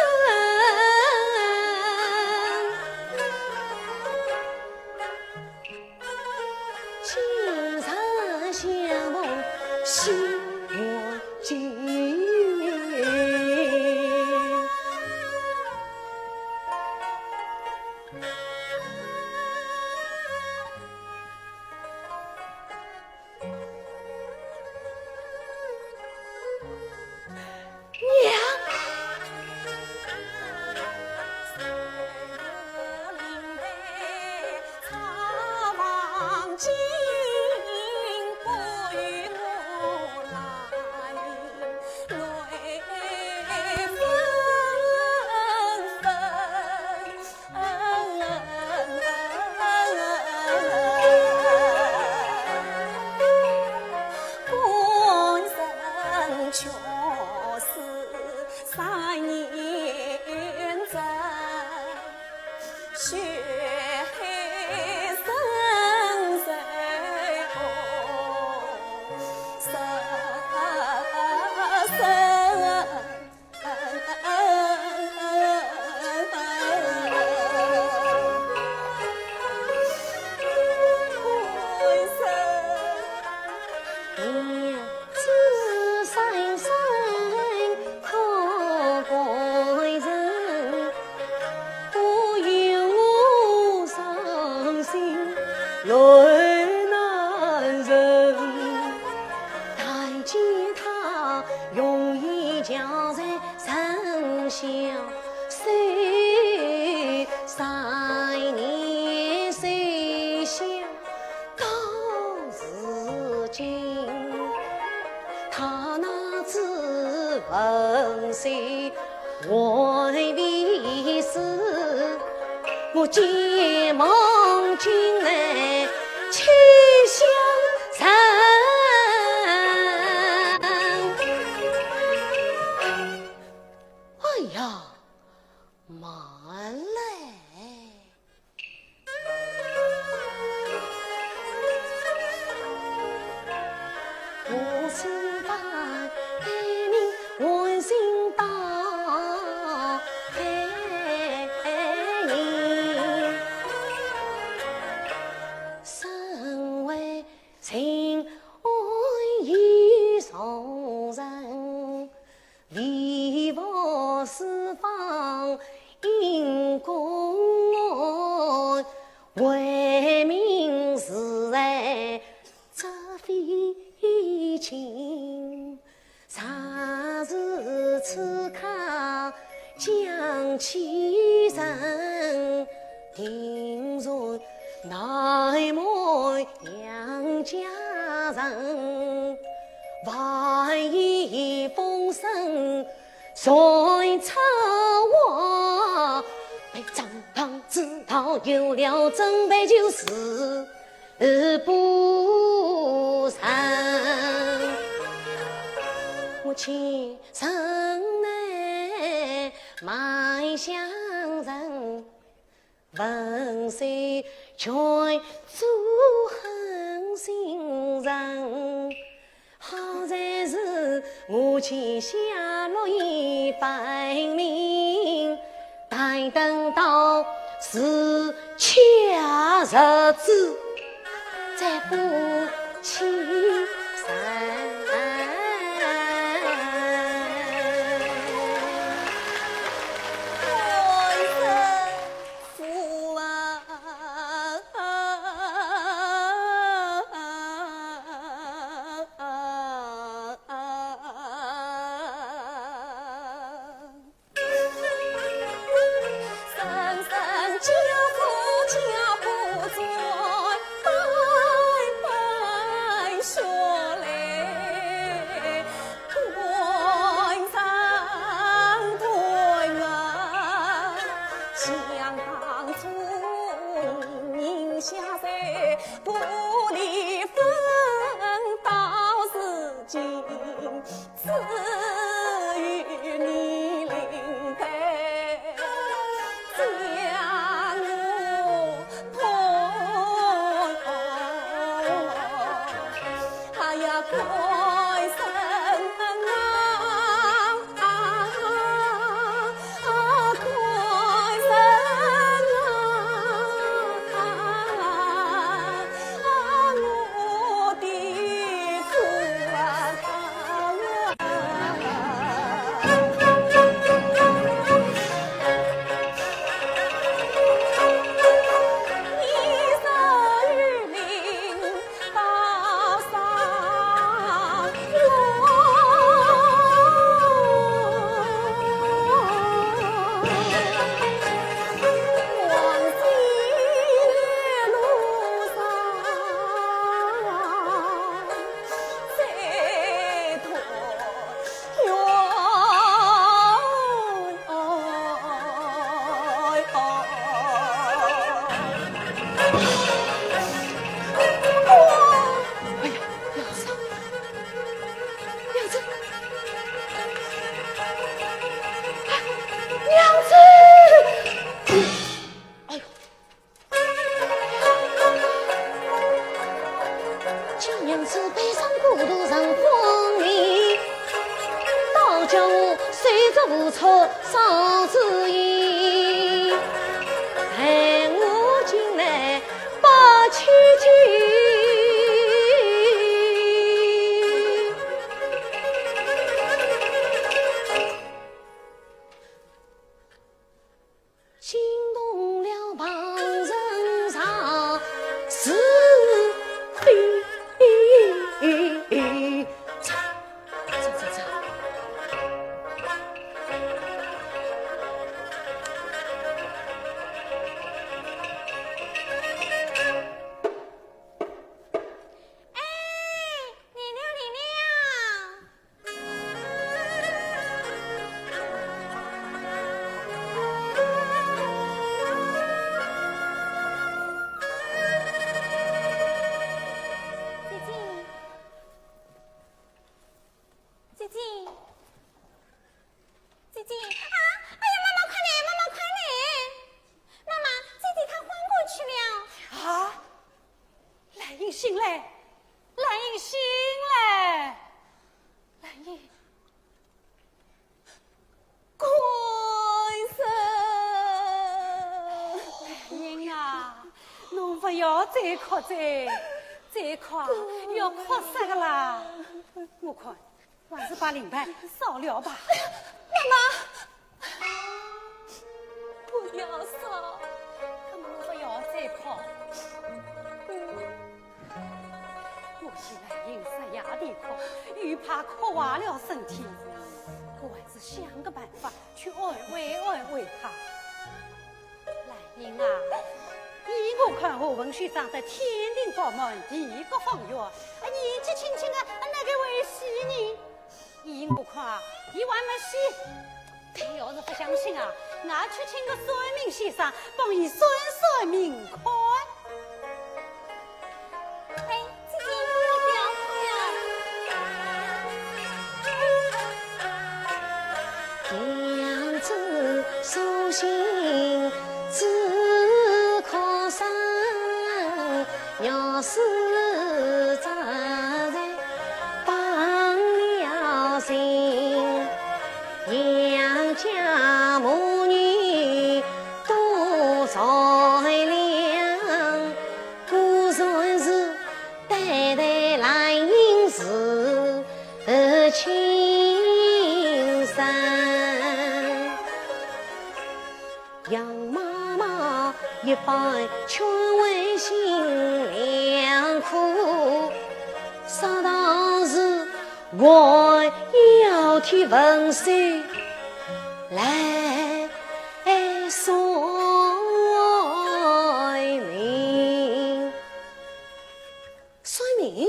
难忍。但见他容颜憔悴，神消瘦，三年瘦削到如今。他那只文手 还未死，我见望今来去相认。哎呀，慢来！ 为父四方因公案，为民除害这非亲。 若是此刻将其人，定然难瞒杨家人。万一风声传出外，被张汤知道有了准备，就是 而不成。我起身来慢相认，文手全做狠心人。 好在是我膝下落叶分明，待等到时巧日子，再不起身。哎呀，娘子，娘子，哎，娘子！哎呦！ 惊动了旁人常，是醒来，兰英醒来，兰英。官人。兰英啊，侬勿要再哭哉，再哭要哭煞个啦。我看，还是把灵牌烧了吧。妈妈，不要烧。那么侬勿要再哭。 我现在因为夜里哭，又怕哭坏了身体，我还是想个办法去安慰安慰她。兰英啊，依我看，何文秀长得天庭饱满，地阁方圆，啊，年纪轻轻啊，哪个会喜人？ 依我看啊，伊还没死。你要是不相信啊，拿去请个算命先生，帮伊算算命看。哎，姐姐，不要，不要。娘子苏醒，只可生，要死早在 当了心，杨家母女多善良，果然是对待兰英是亲生。 杨妈妈一番劝慰心良苦，说道是还要替文秀来算命。算命？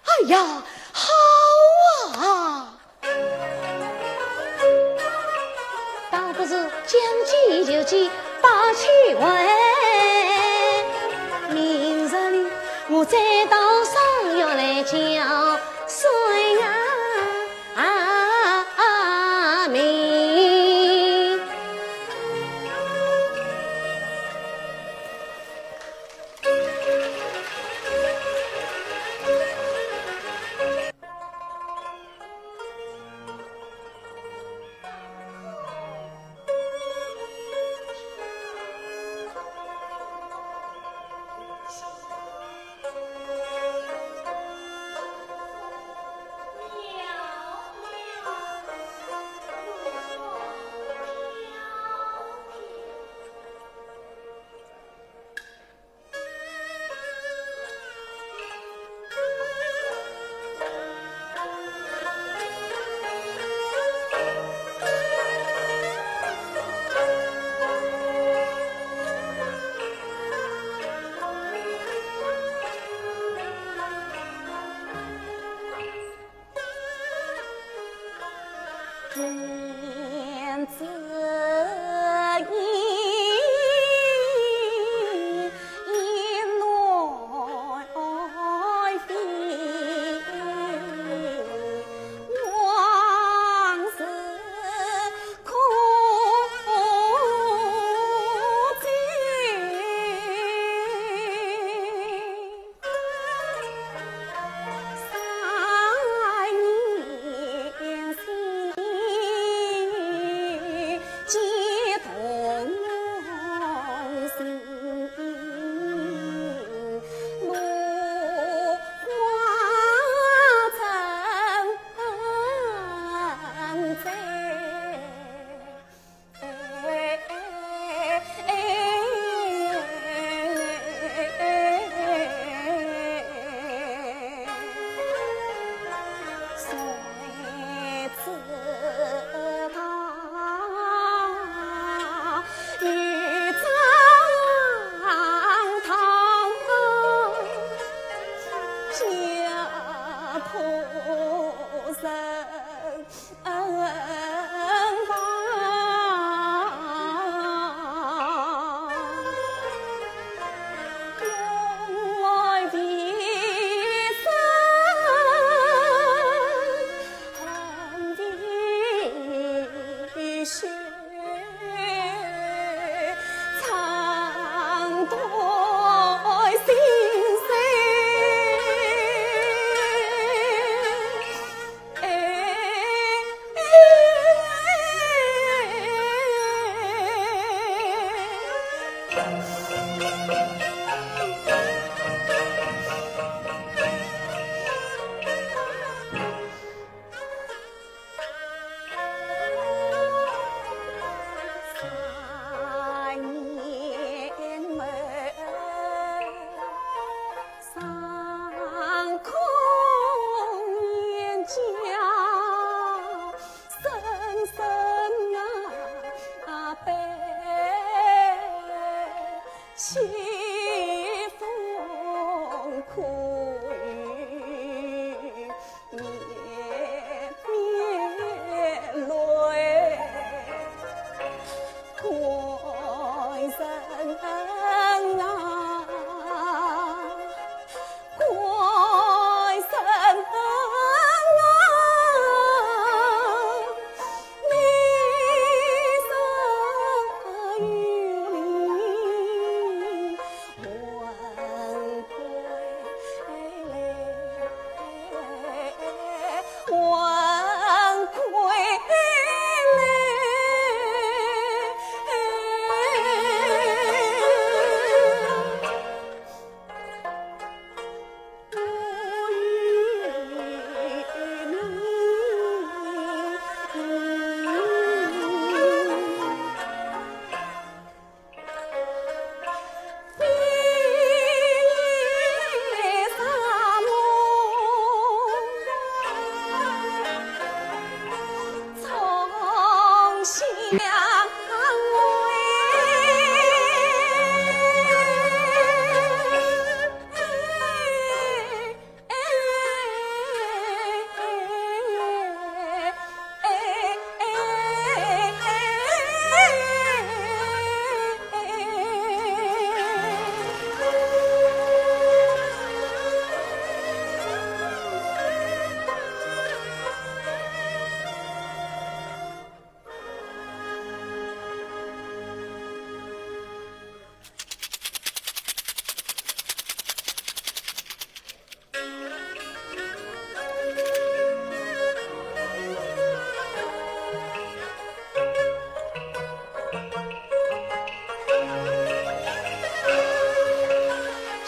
哎呀，好啊！倒不如将计就计，把去问。明日里我再到上院来叫算呀，啊，命。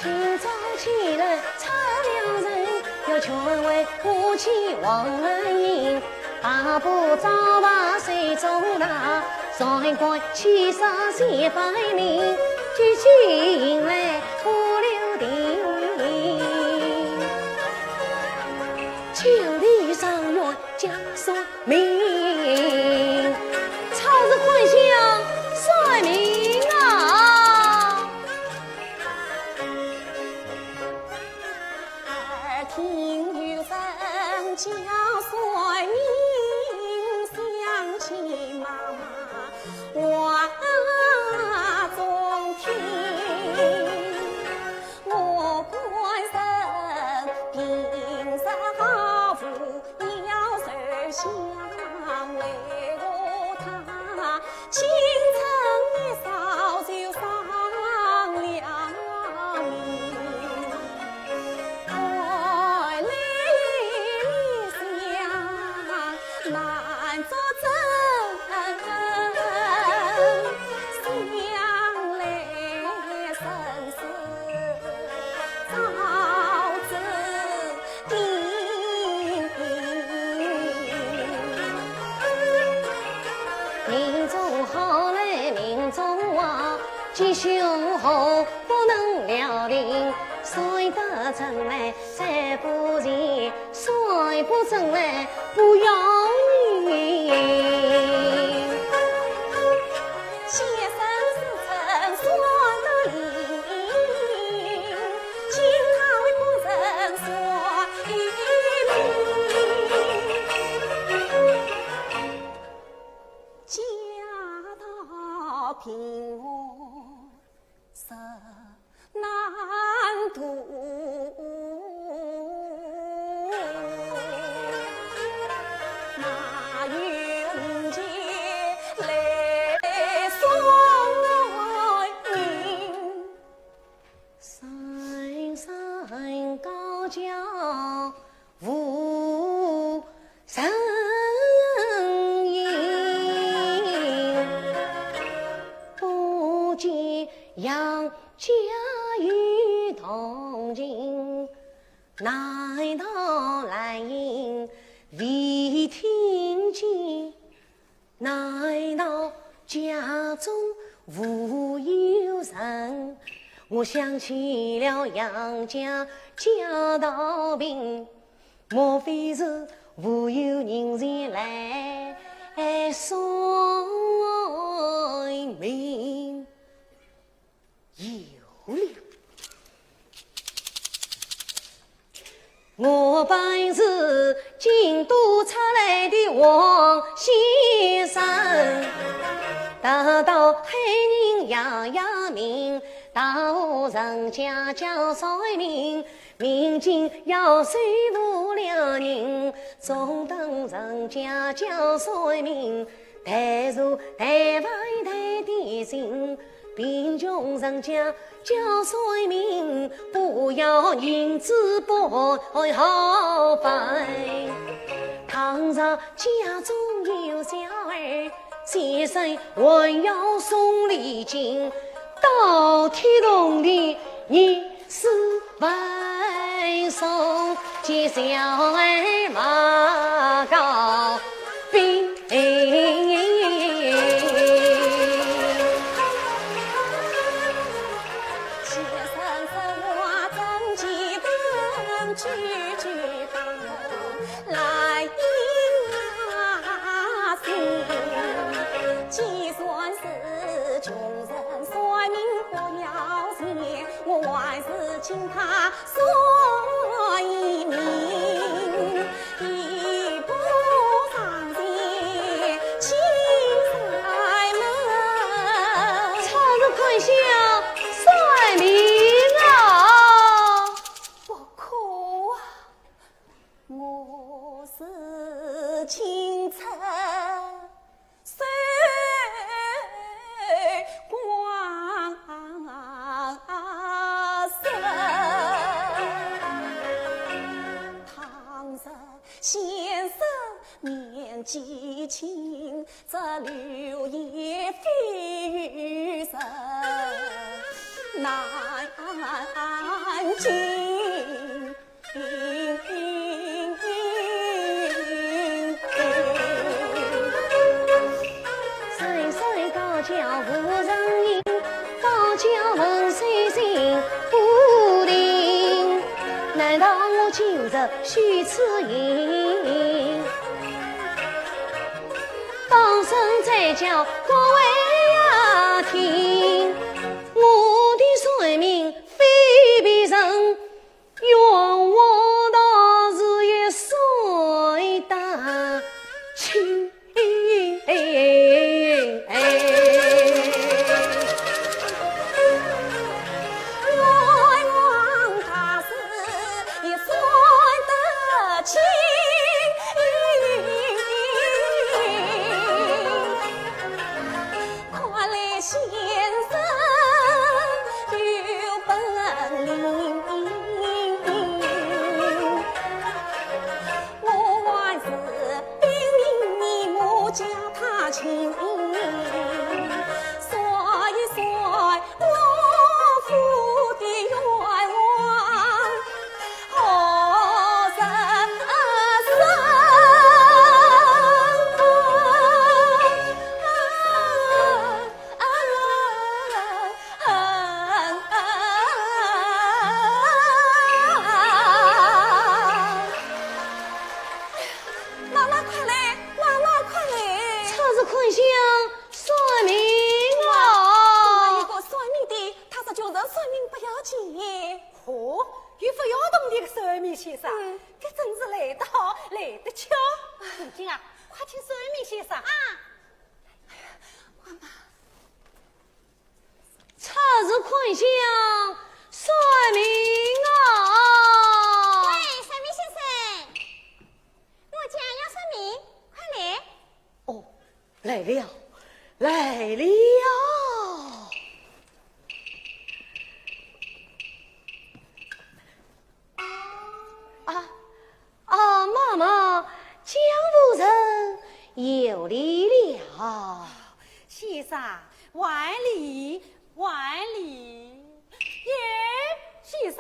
今朝起来出了人，要劝慰夫妻王恩英，大步走到水中来，船官起身先摆明，举起银来不留情。千里上元将算命，此事看相算命啊。耳听有人讲算命，乡亲妈妈话中听。 我官人平日好富，要受香，为何他清晨一早就上了命？看来想 难作证，想来生死早注定。命中好来命中坏，吉凶祸不能料定，算得准来算不齐， 算不准来不要命。先生是真算得灵，今朝不曾算命。家道贫寒 实难度，哪有人间来算命？山山高桥 无人影，不见杨家有动静，难道兰英未听见？ 难道家中无有人？我想起了杨家家道贫，莫非是无有人前来算命？有我本是京都出来的王先生，得到海宁爷爷名，大户人家叫算命，命金要收无良人，中等人家叫算命，但是台湾台的人， 贫穷人家叫算命，不要银子不好饭。倘若家中有小儿，先生还要送礼金，到天堂里你是万送，见小儿马告 兵。出入款项算命啊！不可啊！我是清晨 谁说高桥无人影，高桥问谁心不定？难道我今日许此行？当生再叫各位呀听，我的算命非别人， 冤枉道士也算得清。冤枉道士也算得清。 看来先生有本领，我还是禀明你母家他亲，算一算我府的冤枉。 何人生？妈妈快来，妈妈快来！出入款项算命啊！一个算命的，他说叫人算命不要紧。 哦，有勿要动的个算命先生，嗯。搿真是来得好，来得巧。定金啊，快请算命先生。啊。妈妈。出入款项算命啊！喂，算命先生，我家要算命，快来。哦， 来了，来了。啊，啊，妈妈，江湖人有礼了。先生，还礼，还礼。 耶，先生，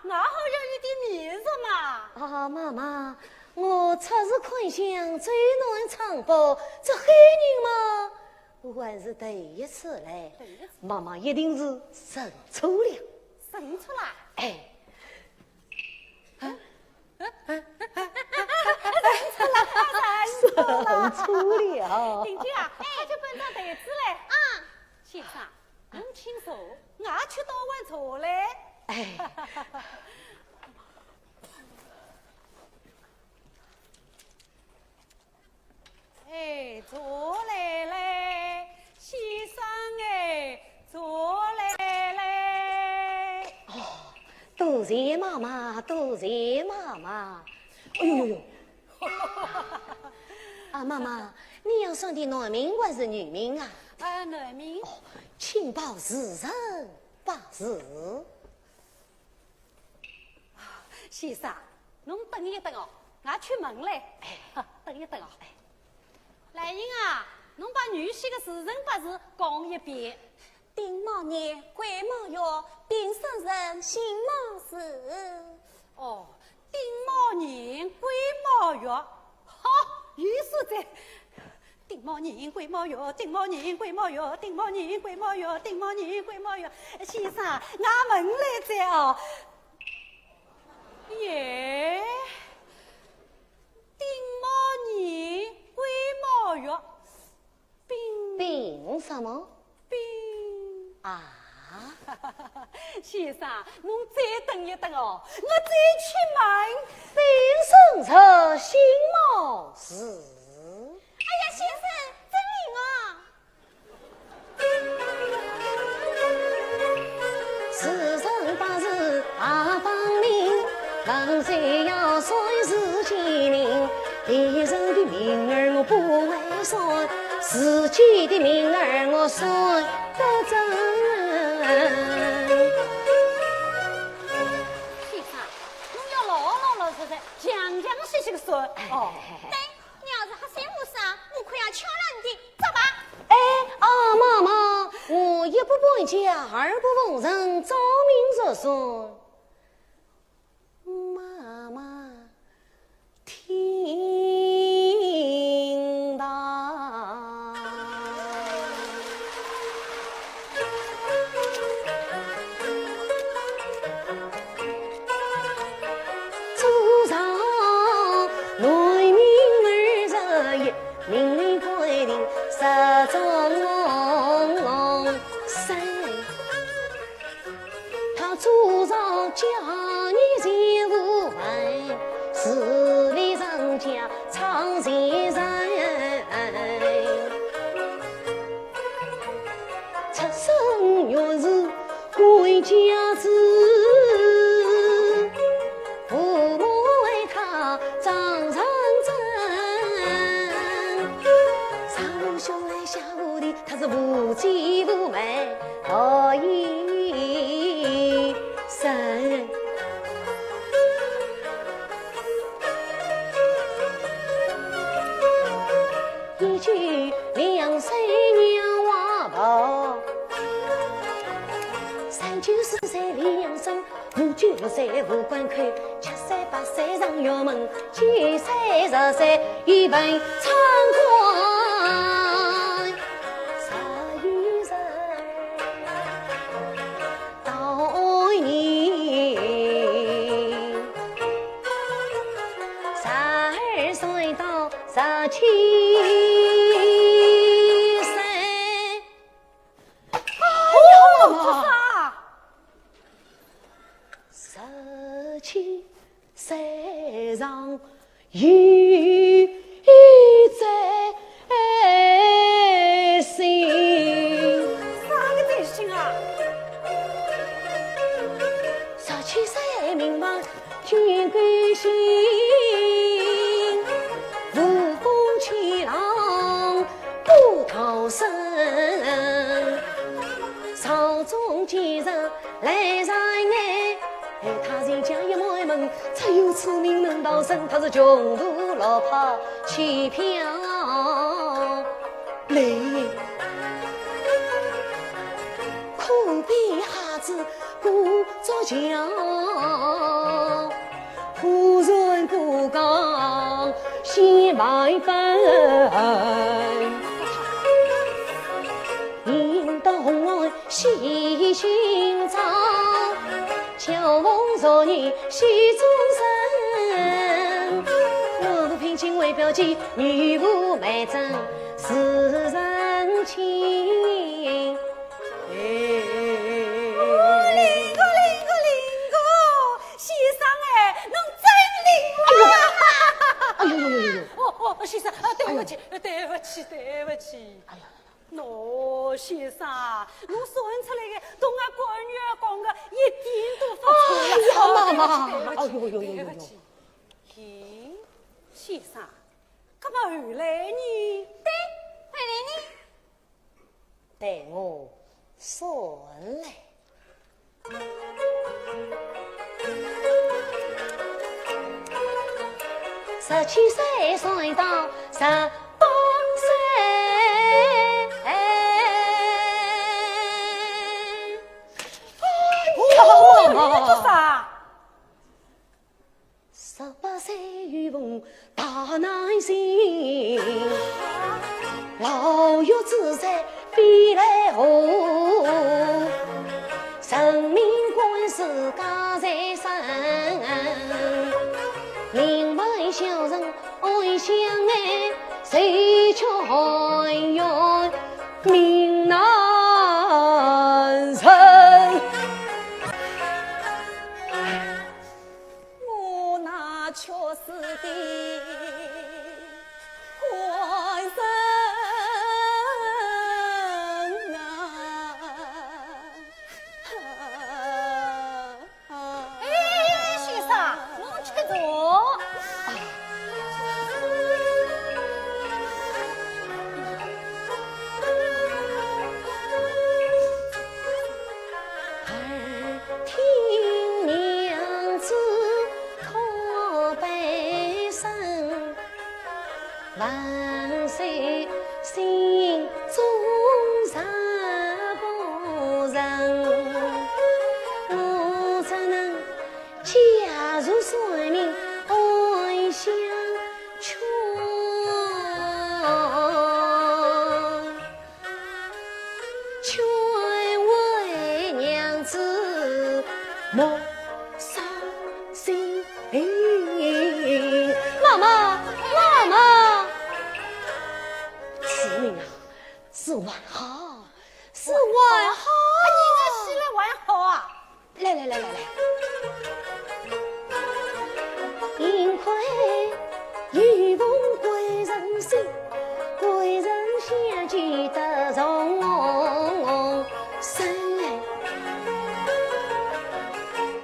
我好有你的面子嘛。啊，妈妈，我出入款项，走南闯北，这海宁嘛，我还是头一次来。头一次？妈妈一定是认错了。认错啦？哎。啊？啊？啊？认错啦？认错啦？认错了。定金啊，快去搬张台子来。啊。先生，侬请坐，我去倒碗茶嘞。哎。哎，茶来嘞，先生哎，茶来嘞。哦，多谢妈妈，多谢妈妈。哎呦呦呦！啊，妈妈，你要算的男名还是女名啊？啊，男名。哦，请报时辰八字。先生，侬等一等哦，我去问嘞。哎。等一等哦。哎。兰英啊，侬把女婿的时辰八字讲一遍。 丁卯年，癸卯月，丁申辰，辛卯时。哦，丁卯年，癸卯月，好，有数哉。丁卯年，癸卯月，丁卯年，癸卯月，丁卯年，癸卯月，丁卯年，癸卯月。先生，我问来哉哦。耶，丁卯年，癸卯月， 丙。丙什么？丙。啊。先生，侬再等一等哦，我再去问。丙申日辛卯时。哎呀，先生，真灵啊！ 时辰八字也分明，问谁要算是吉命？别人的命儿我不会算，自己的命儿我算得准。先生，侬要老老老实实、详详细细的算哦。对， 你要是还嫌我少，我可要敲烂你的嘴巴。哎，啊，妈妈，我一不搬家，二不逢人，照命说算。妈妈听到。 祖上男名二十一，命令规定十种生。他祖上家业全无份，势利人家唱前人。 出生入死归家子，父母为他掌上阵。上无兄来下无弟，他是无姐无妹，落一身。 一九两岁娘外抱，三九四岁离娘身，五九六岁无官口，七岁八岁上学门，九岁十岁一本参官，十一岁。 到年，十二岁到十七岁。哎呦，妈妈！十七 岁上有一灾星。啥个灾星啊？十七岁名望天干星，无风起浪不逃生。朝中奸臣 来上眼，害他全家一门门，只有此命能逃生，他是穷途落魄起飘零。苦逼瞎子故作强， 夫人不讲先卖本，引到红岸西寻找，交逢昨日西众生。我父聘金为表姐，女无媒证是人亲。先生，侬算出来个，同俺干女儿讲个一点都勿错呀。哎呀，妈妈，对不起，哎呦呦呦呦呦。对不起。咦，先生，搿么后来呢？对，后来呢？待我算来。 十七岁算到十八岁。哎呀，你做啥？十八岁有逢大难事，牢狱之灾飞来祸，人命官司家在身，民外小人 哀相哎，谁却含冤命难伸。我那屈死的官人啊！ 哎，先生，侬吃茶。耳听娘子叩拜声， 万岁心中十八层，我怎能假如算命哀相劝？ 劝慰娘子莫伤心。妈妈，妈妈，是命啊，是还好，是还好。哎，你那是来还好啊？ 来来来来来。幸亏有逢贵人相，贵人相救得重生。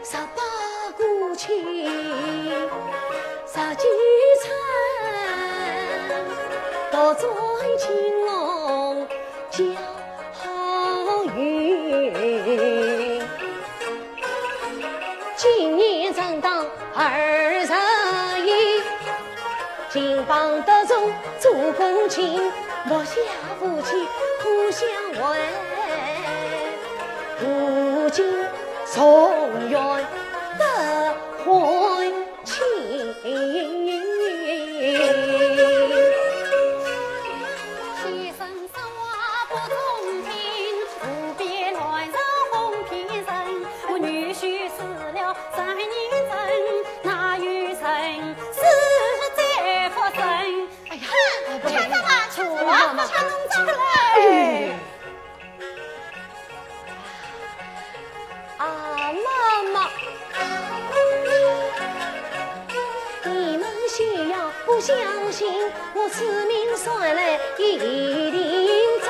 十八过去十九春，倒转青龙 叫好运。今年正当二十一，金榜得中做公卿，莫笑夫妻苦相违，如今重圆得欢 情。先生说话不中听，无边乱世哄骗人。我女婿死了三年整，哪有人世再复生？哎呀，哼，家长啊，家长啊，家长啊，家长啊。哎呦呦呦。 啊，妈妈。你们休要不相信，我此命算来一定准。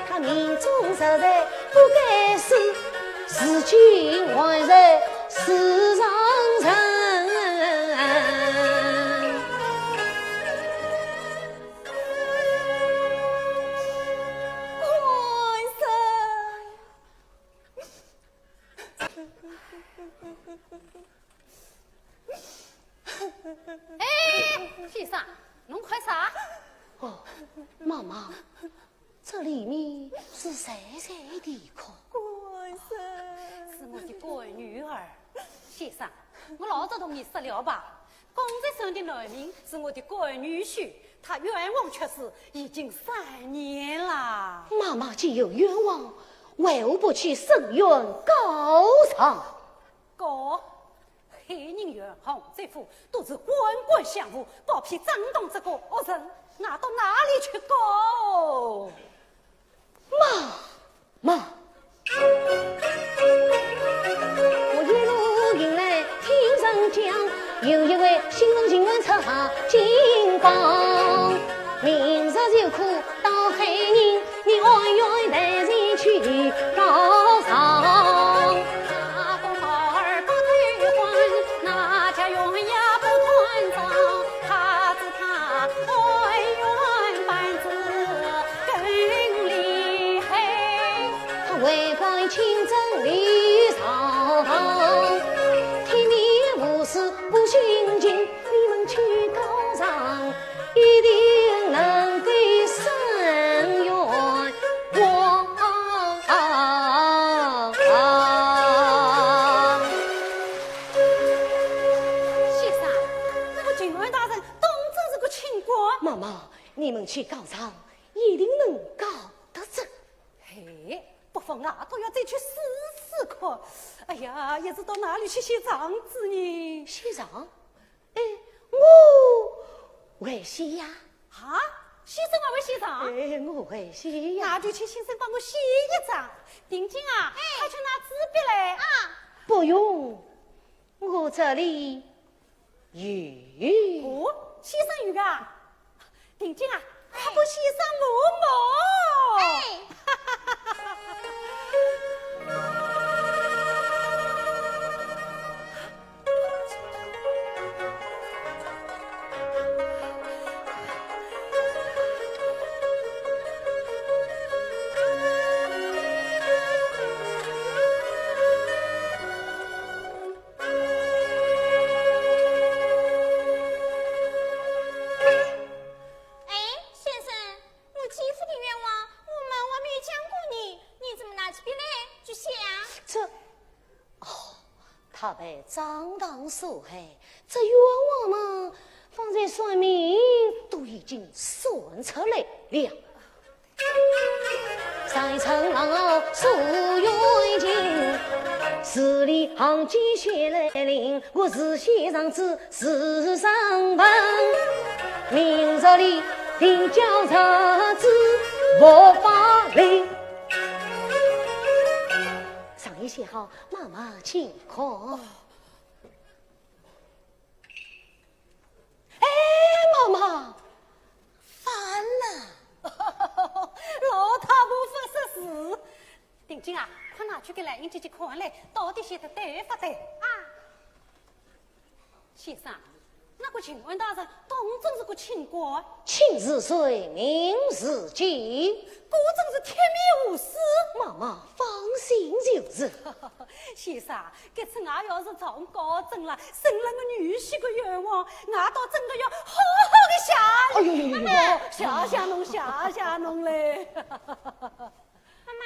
他命中实在不该死，如今还在世上人。 官人。哎，先生，侬看啥？哦，妈妈，这里面是谁在啼哭？官人。是我的干女儿。先生，我老早同你说了吧， 刚才生的男命是我的干女婿，他冤枉屈死已经三年了。妈妈既有冤枉，为何不去伸冤告状？告？害人冤枉，这副都是官官相护，包庇张东这个恶人，那到哪里去告？ 妈妈。我一路行来听人讲，有一位新人情愿出下金榜，名字就苦到害人，你爱愿待人去告状。他公儿不退婚，那家园也不断张，他知他恩怨半子更厉害。他为官清正立上堂，体面无私不心惊，你们去告状，一定能够伸冤枉。 先生，那个巡按大人当真是个清官。妈妈，你们去告状，一定能告得成。嘿，不妨俺倒要再去试试看。哎呀，要是到哪里去写状子呢？写状？ 哎，我会写呀。啊？先生还会写状？哎，我会写呀。那就请先生帮我写一张。定金啊，哎。快去拿纸笔来。啊。不用，我这里有。哦，先生有啊。定金啊，快帮先生磨磨。哎。 哎，先生，我姐夫的冤枉，我们还没有讲过呢，你怎么拿起笔来就写啊？这，哦，他被张唐所害，这冤枉嘛，方才算命都已经算出来了。 上一场浪啊诉冤情，字里行间写来临，我字写上子字上文，明日里定交日子不发令。上一写好，妈妈请看。 哎，妈妈，烦了。老太婆不识字。定金啊，快拿去给兰英姐姐看来，到底写得对不对？啊。先生，那个巡按大人当真是个清官？清是水，明是金。果真是铁面无私。妈妈放心就是。 先生，搿次我要是上高中了，伸了我女婿个冤枉，我倒真的要好好的谢。哎呦呦呦呦！妈妈，谢谢侬，谢谢侬嘞。妈妈，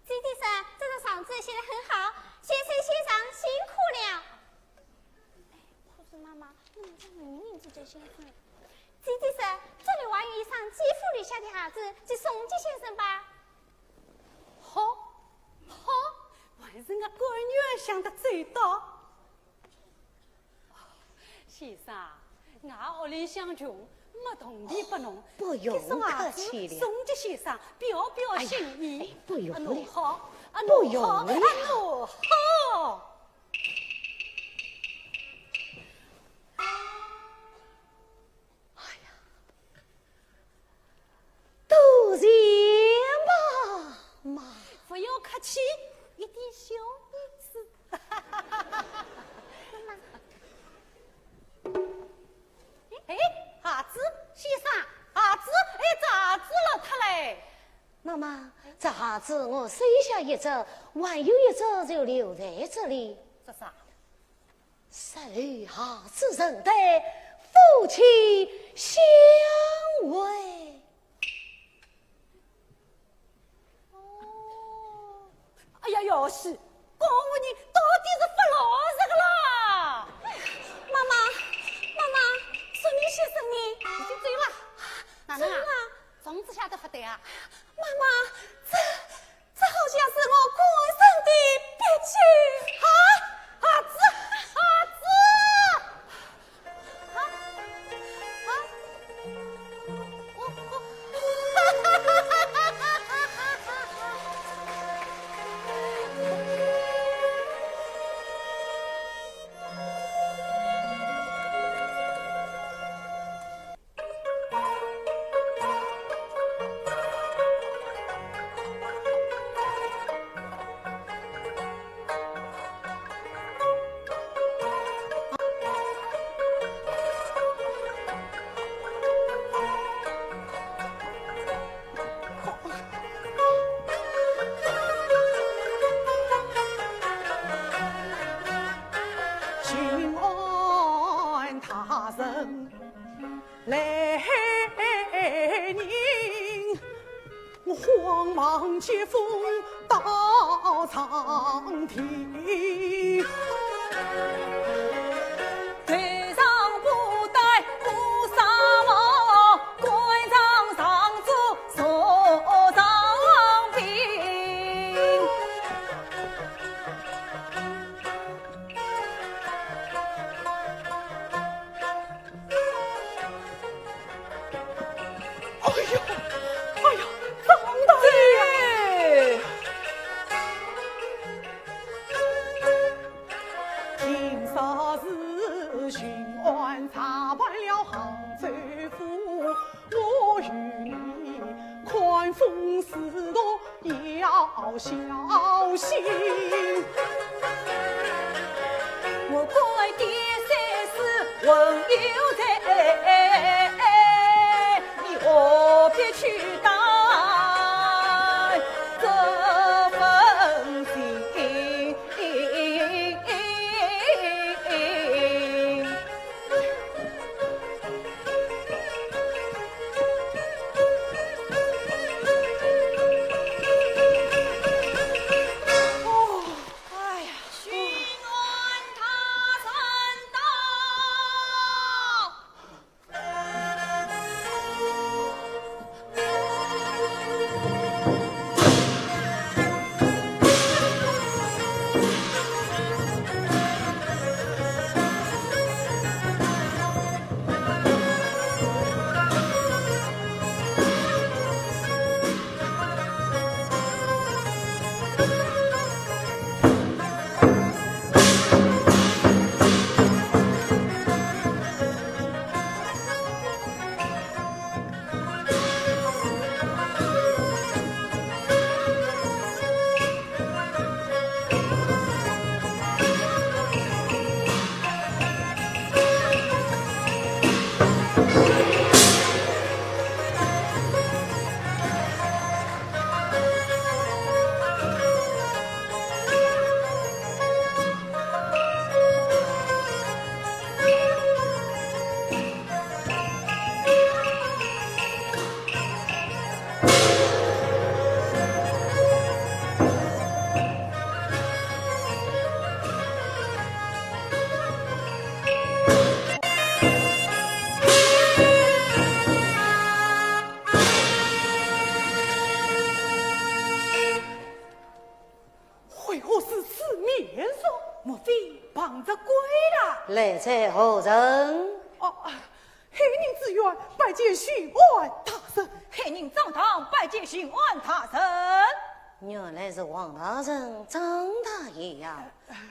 姐姐说这个状子写得很好，先生先生辛苦了。可是妈妈，你们在明明这个先生。姐姐说，这里还有一双姐夫留下的鞋子，就送给先生吧。 好，好，还是我官员想得周到。先生，我屋里向穷，没铜钿拨侬，不用客气了。搿双鞋子送给先生，表表心意。哎呀，哎，不用了。啊，喏好，啊，不用了。喏好，啊，喏好。 哎呀，多谢妈妈。不要客气，一点小意思。哎，鞋子，先生，鞋子，哎，鞋子落脱嘞。妈妈，这鞋子我收下一只，还有一只就留在这里。这啥？ 日后鞋子成对，夫妻相会。哦，哎呀，要死，讲我人到底是发老实个啦！妈妈，妈妈，说明先生呢？已经走了。哪能啊？走了。状子写得勿对啊？妈妈，这 这好像是我官人的笔迹。啊，鞋子，鞋子！啊，啊，我，我，巡按大人来迎，我慌忙接风到长亭。头上布袋乌纱帽， 官上上座坐上宾。哎呦，哎呀，张大爷呀！今朝是巡按查办了杭州府， 我与你看风使舵要小心。我官的生死还有在，你何必去担这份心？ 哎呀，巡按大人到！ 为何如此面熟？莫非碰着鬼了？来者何人？哦， 黑人知县拜见巡按大人。黑人张唐拜见巡按大人。原来是王大人、张大爷呀！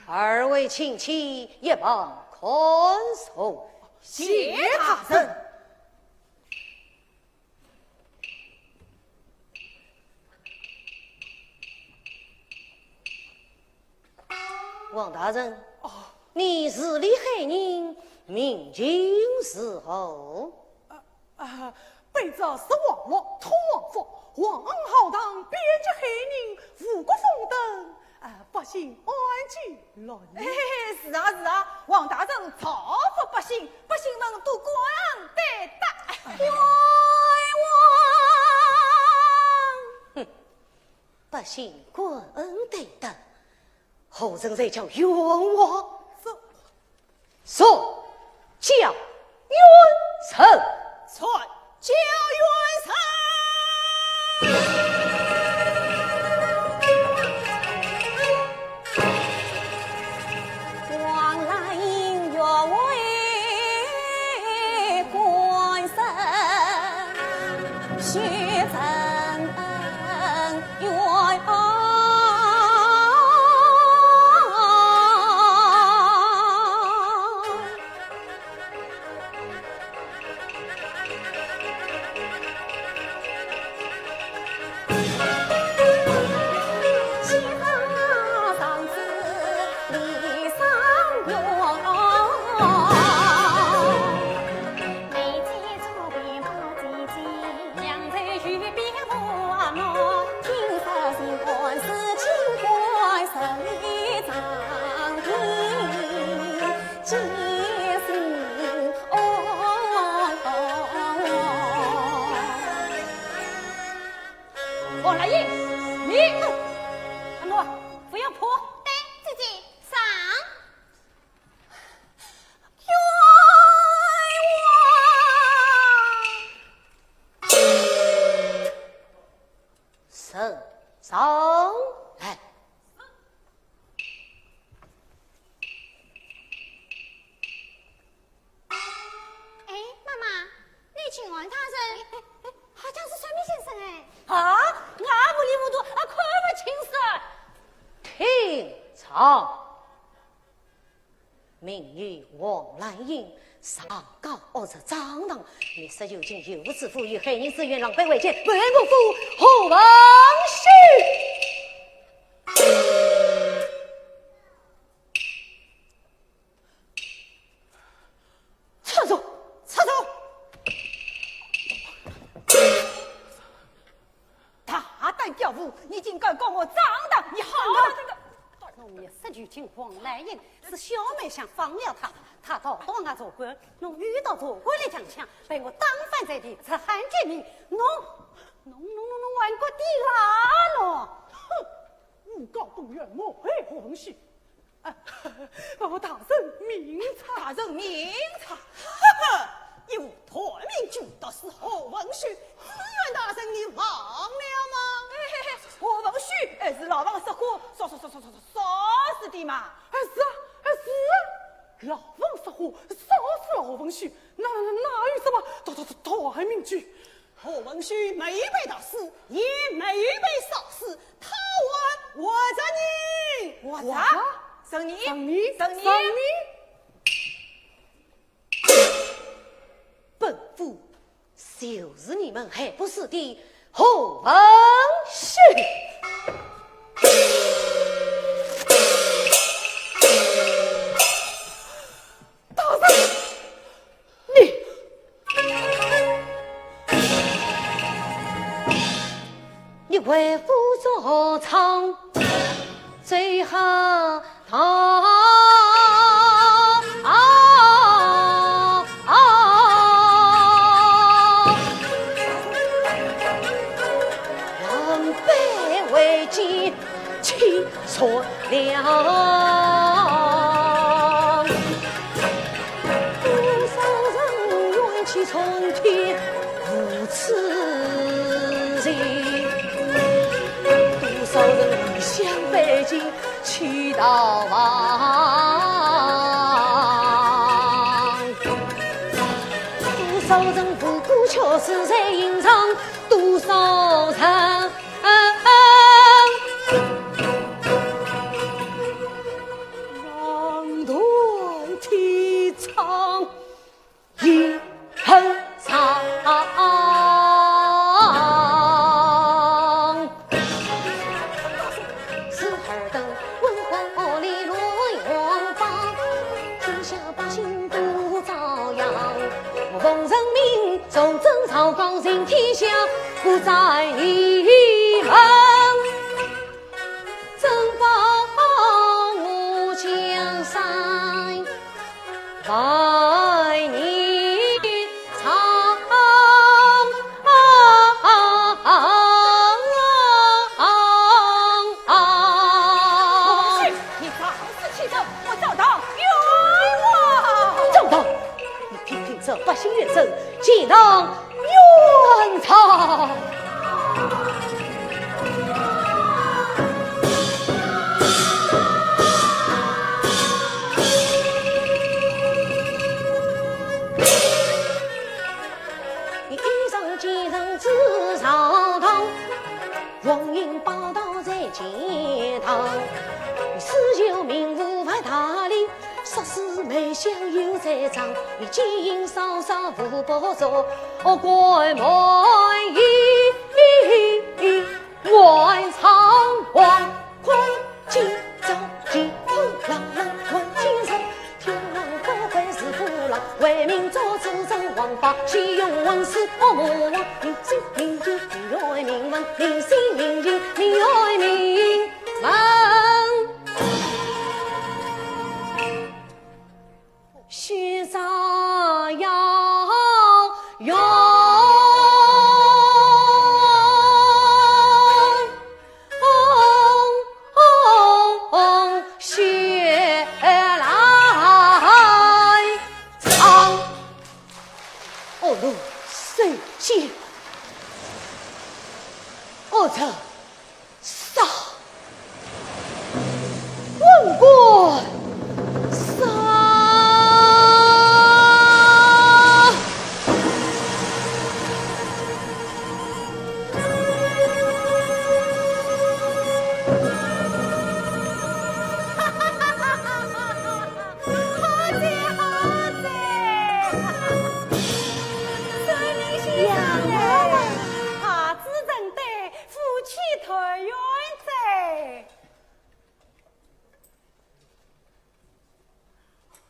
二位请起，一旁看守。谢大人。 王大人，哦。你治理黑人，民情如何？啊，啊，卑职食皇禄，吐皇福，皇恩浩荡，遍及黑人，五谷丰登，啊，百姓安居乐业。嘿嘿嘿，是啊，是啊，王大人造福百姓，百姓们都感恩戴德。哎呀，冤枉！哼，百姓感恩戴德， 何人才叫冤枉？这速叫冤臣！速叫冤臣！王兰英原为官人，许臣恩 冤枉。王兰英，你，阿奴，扶杨婆。对，姐姐，上。冤枉！呈上来。 哎，妈妈，那请安大人，好像是算命先生哎。啊，我糊里糊涂，啊，看勿清爽。听着，名唤王兰英，上告恶贼张唐，密室有情，有妇之夫，以害人之冤狼狈为奸，为我父何文旭。 出走，出走！大胆刁妇，你竟敢告我张唐，你好啊！侬密室求情王兰英，是小妹想放了他，他逃到我座官，侬又到座官里讲讲，被我打翻在地，赤汉奸佞，侬，侬，侬，侬，侬还敢抵赖侬？哼！诬告不冤，抹黑何文旭。 啊，我大人明察。大人明察。哈哈，一无断命句，毒死何文旭，知县大人你忘了吗？嘿嘿嘿，何文旭还是牢房失火，烧，烧，烧，烧，烧，烧死的嘛。啊，是啊，啊，是啊，牢房失火，烧死了何文旭，哪，哪，哪有什么断，断，断命句？ 何文旭没有被毒死，也没有被烧死，他还活着呢！活着？活着？承认？承认？承认？承认？本府就是你们害不死的何文旭。大人！ 你，你为父作证，最好逃。狼狈为奸， 气煞了。多少人冤屈冲天无处寻，多少人异乡背井去逃亡。多少人无辜屈死在刑场，多少人 望断天长，一恨长。是尔等昏官恶吏乱王法，天下百姓都遭殃。奉圣命，重整朝纲，平天下，不在你们。 怎保我江山万年长？你仗势欺人，我找到冤枉！找到！你听听这百姓怨声，岂能 冤枉！你衣衫奸人之朝堂， 黄缨宝刀在肩头，你诗酒名武不大礼，说书卖相又在张，你奸淫少少无不足，恶贯满盈，满仓皇宫，今朝其父老能看奸人， 天王不会是父老，为民做主正王法，岂容文士恶魔王。民心民意，民爱民文，民心民意，民爱民文。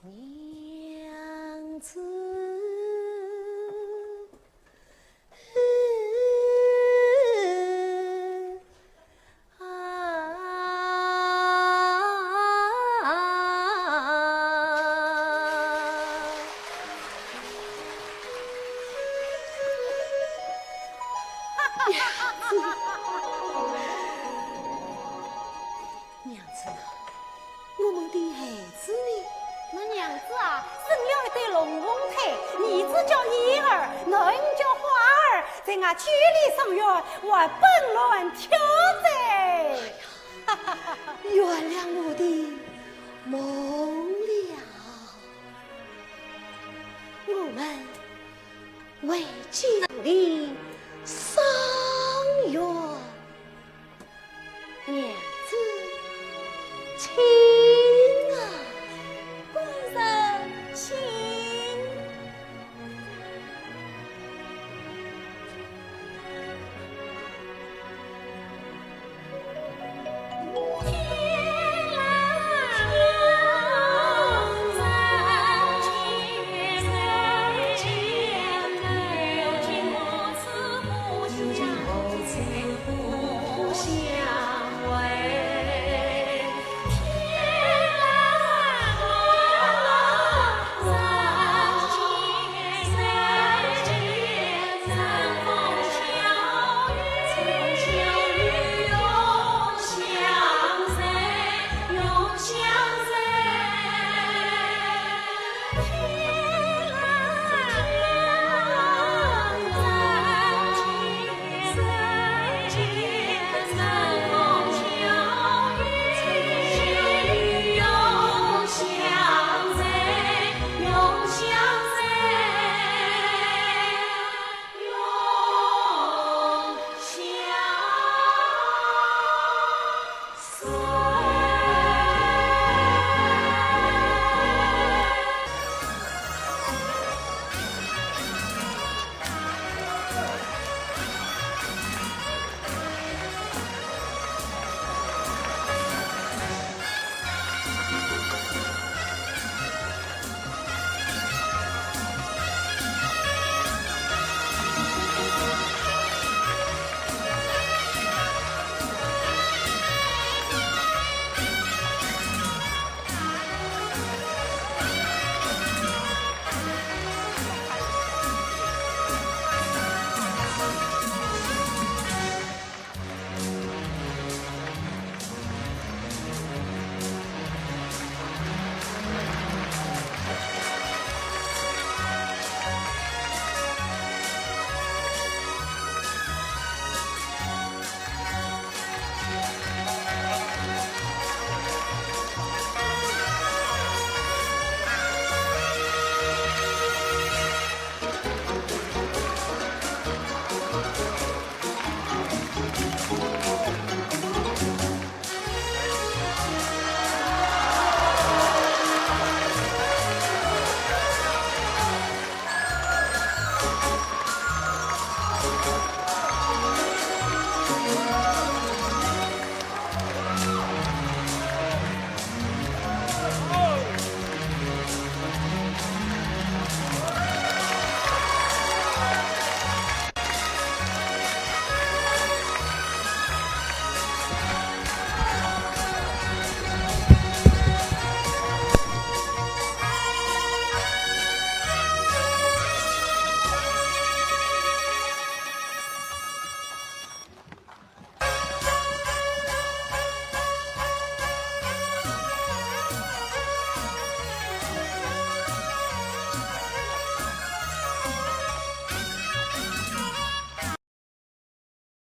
娘子啊！ 娘子啊，我们的孩子呢？那娘子啊，生了一对龙凤胎，儿子叫燕儿，囡儿叫花儿，在俺九里上学，还奔乱挑战。原谅我的梦了。我们为今的商圆。 娘子，请啊。官人请。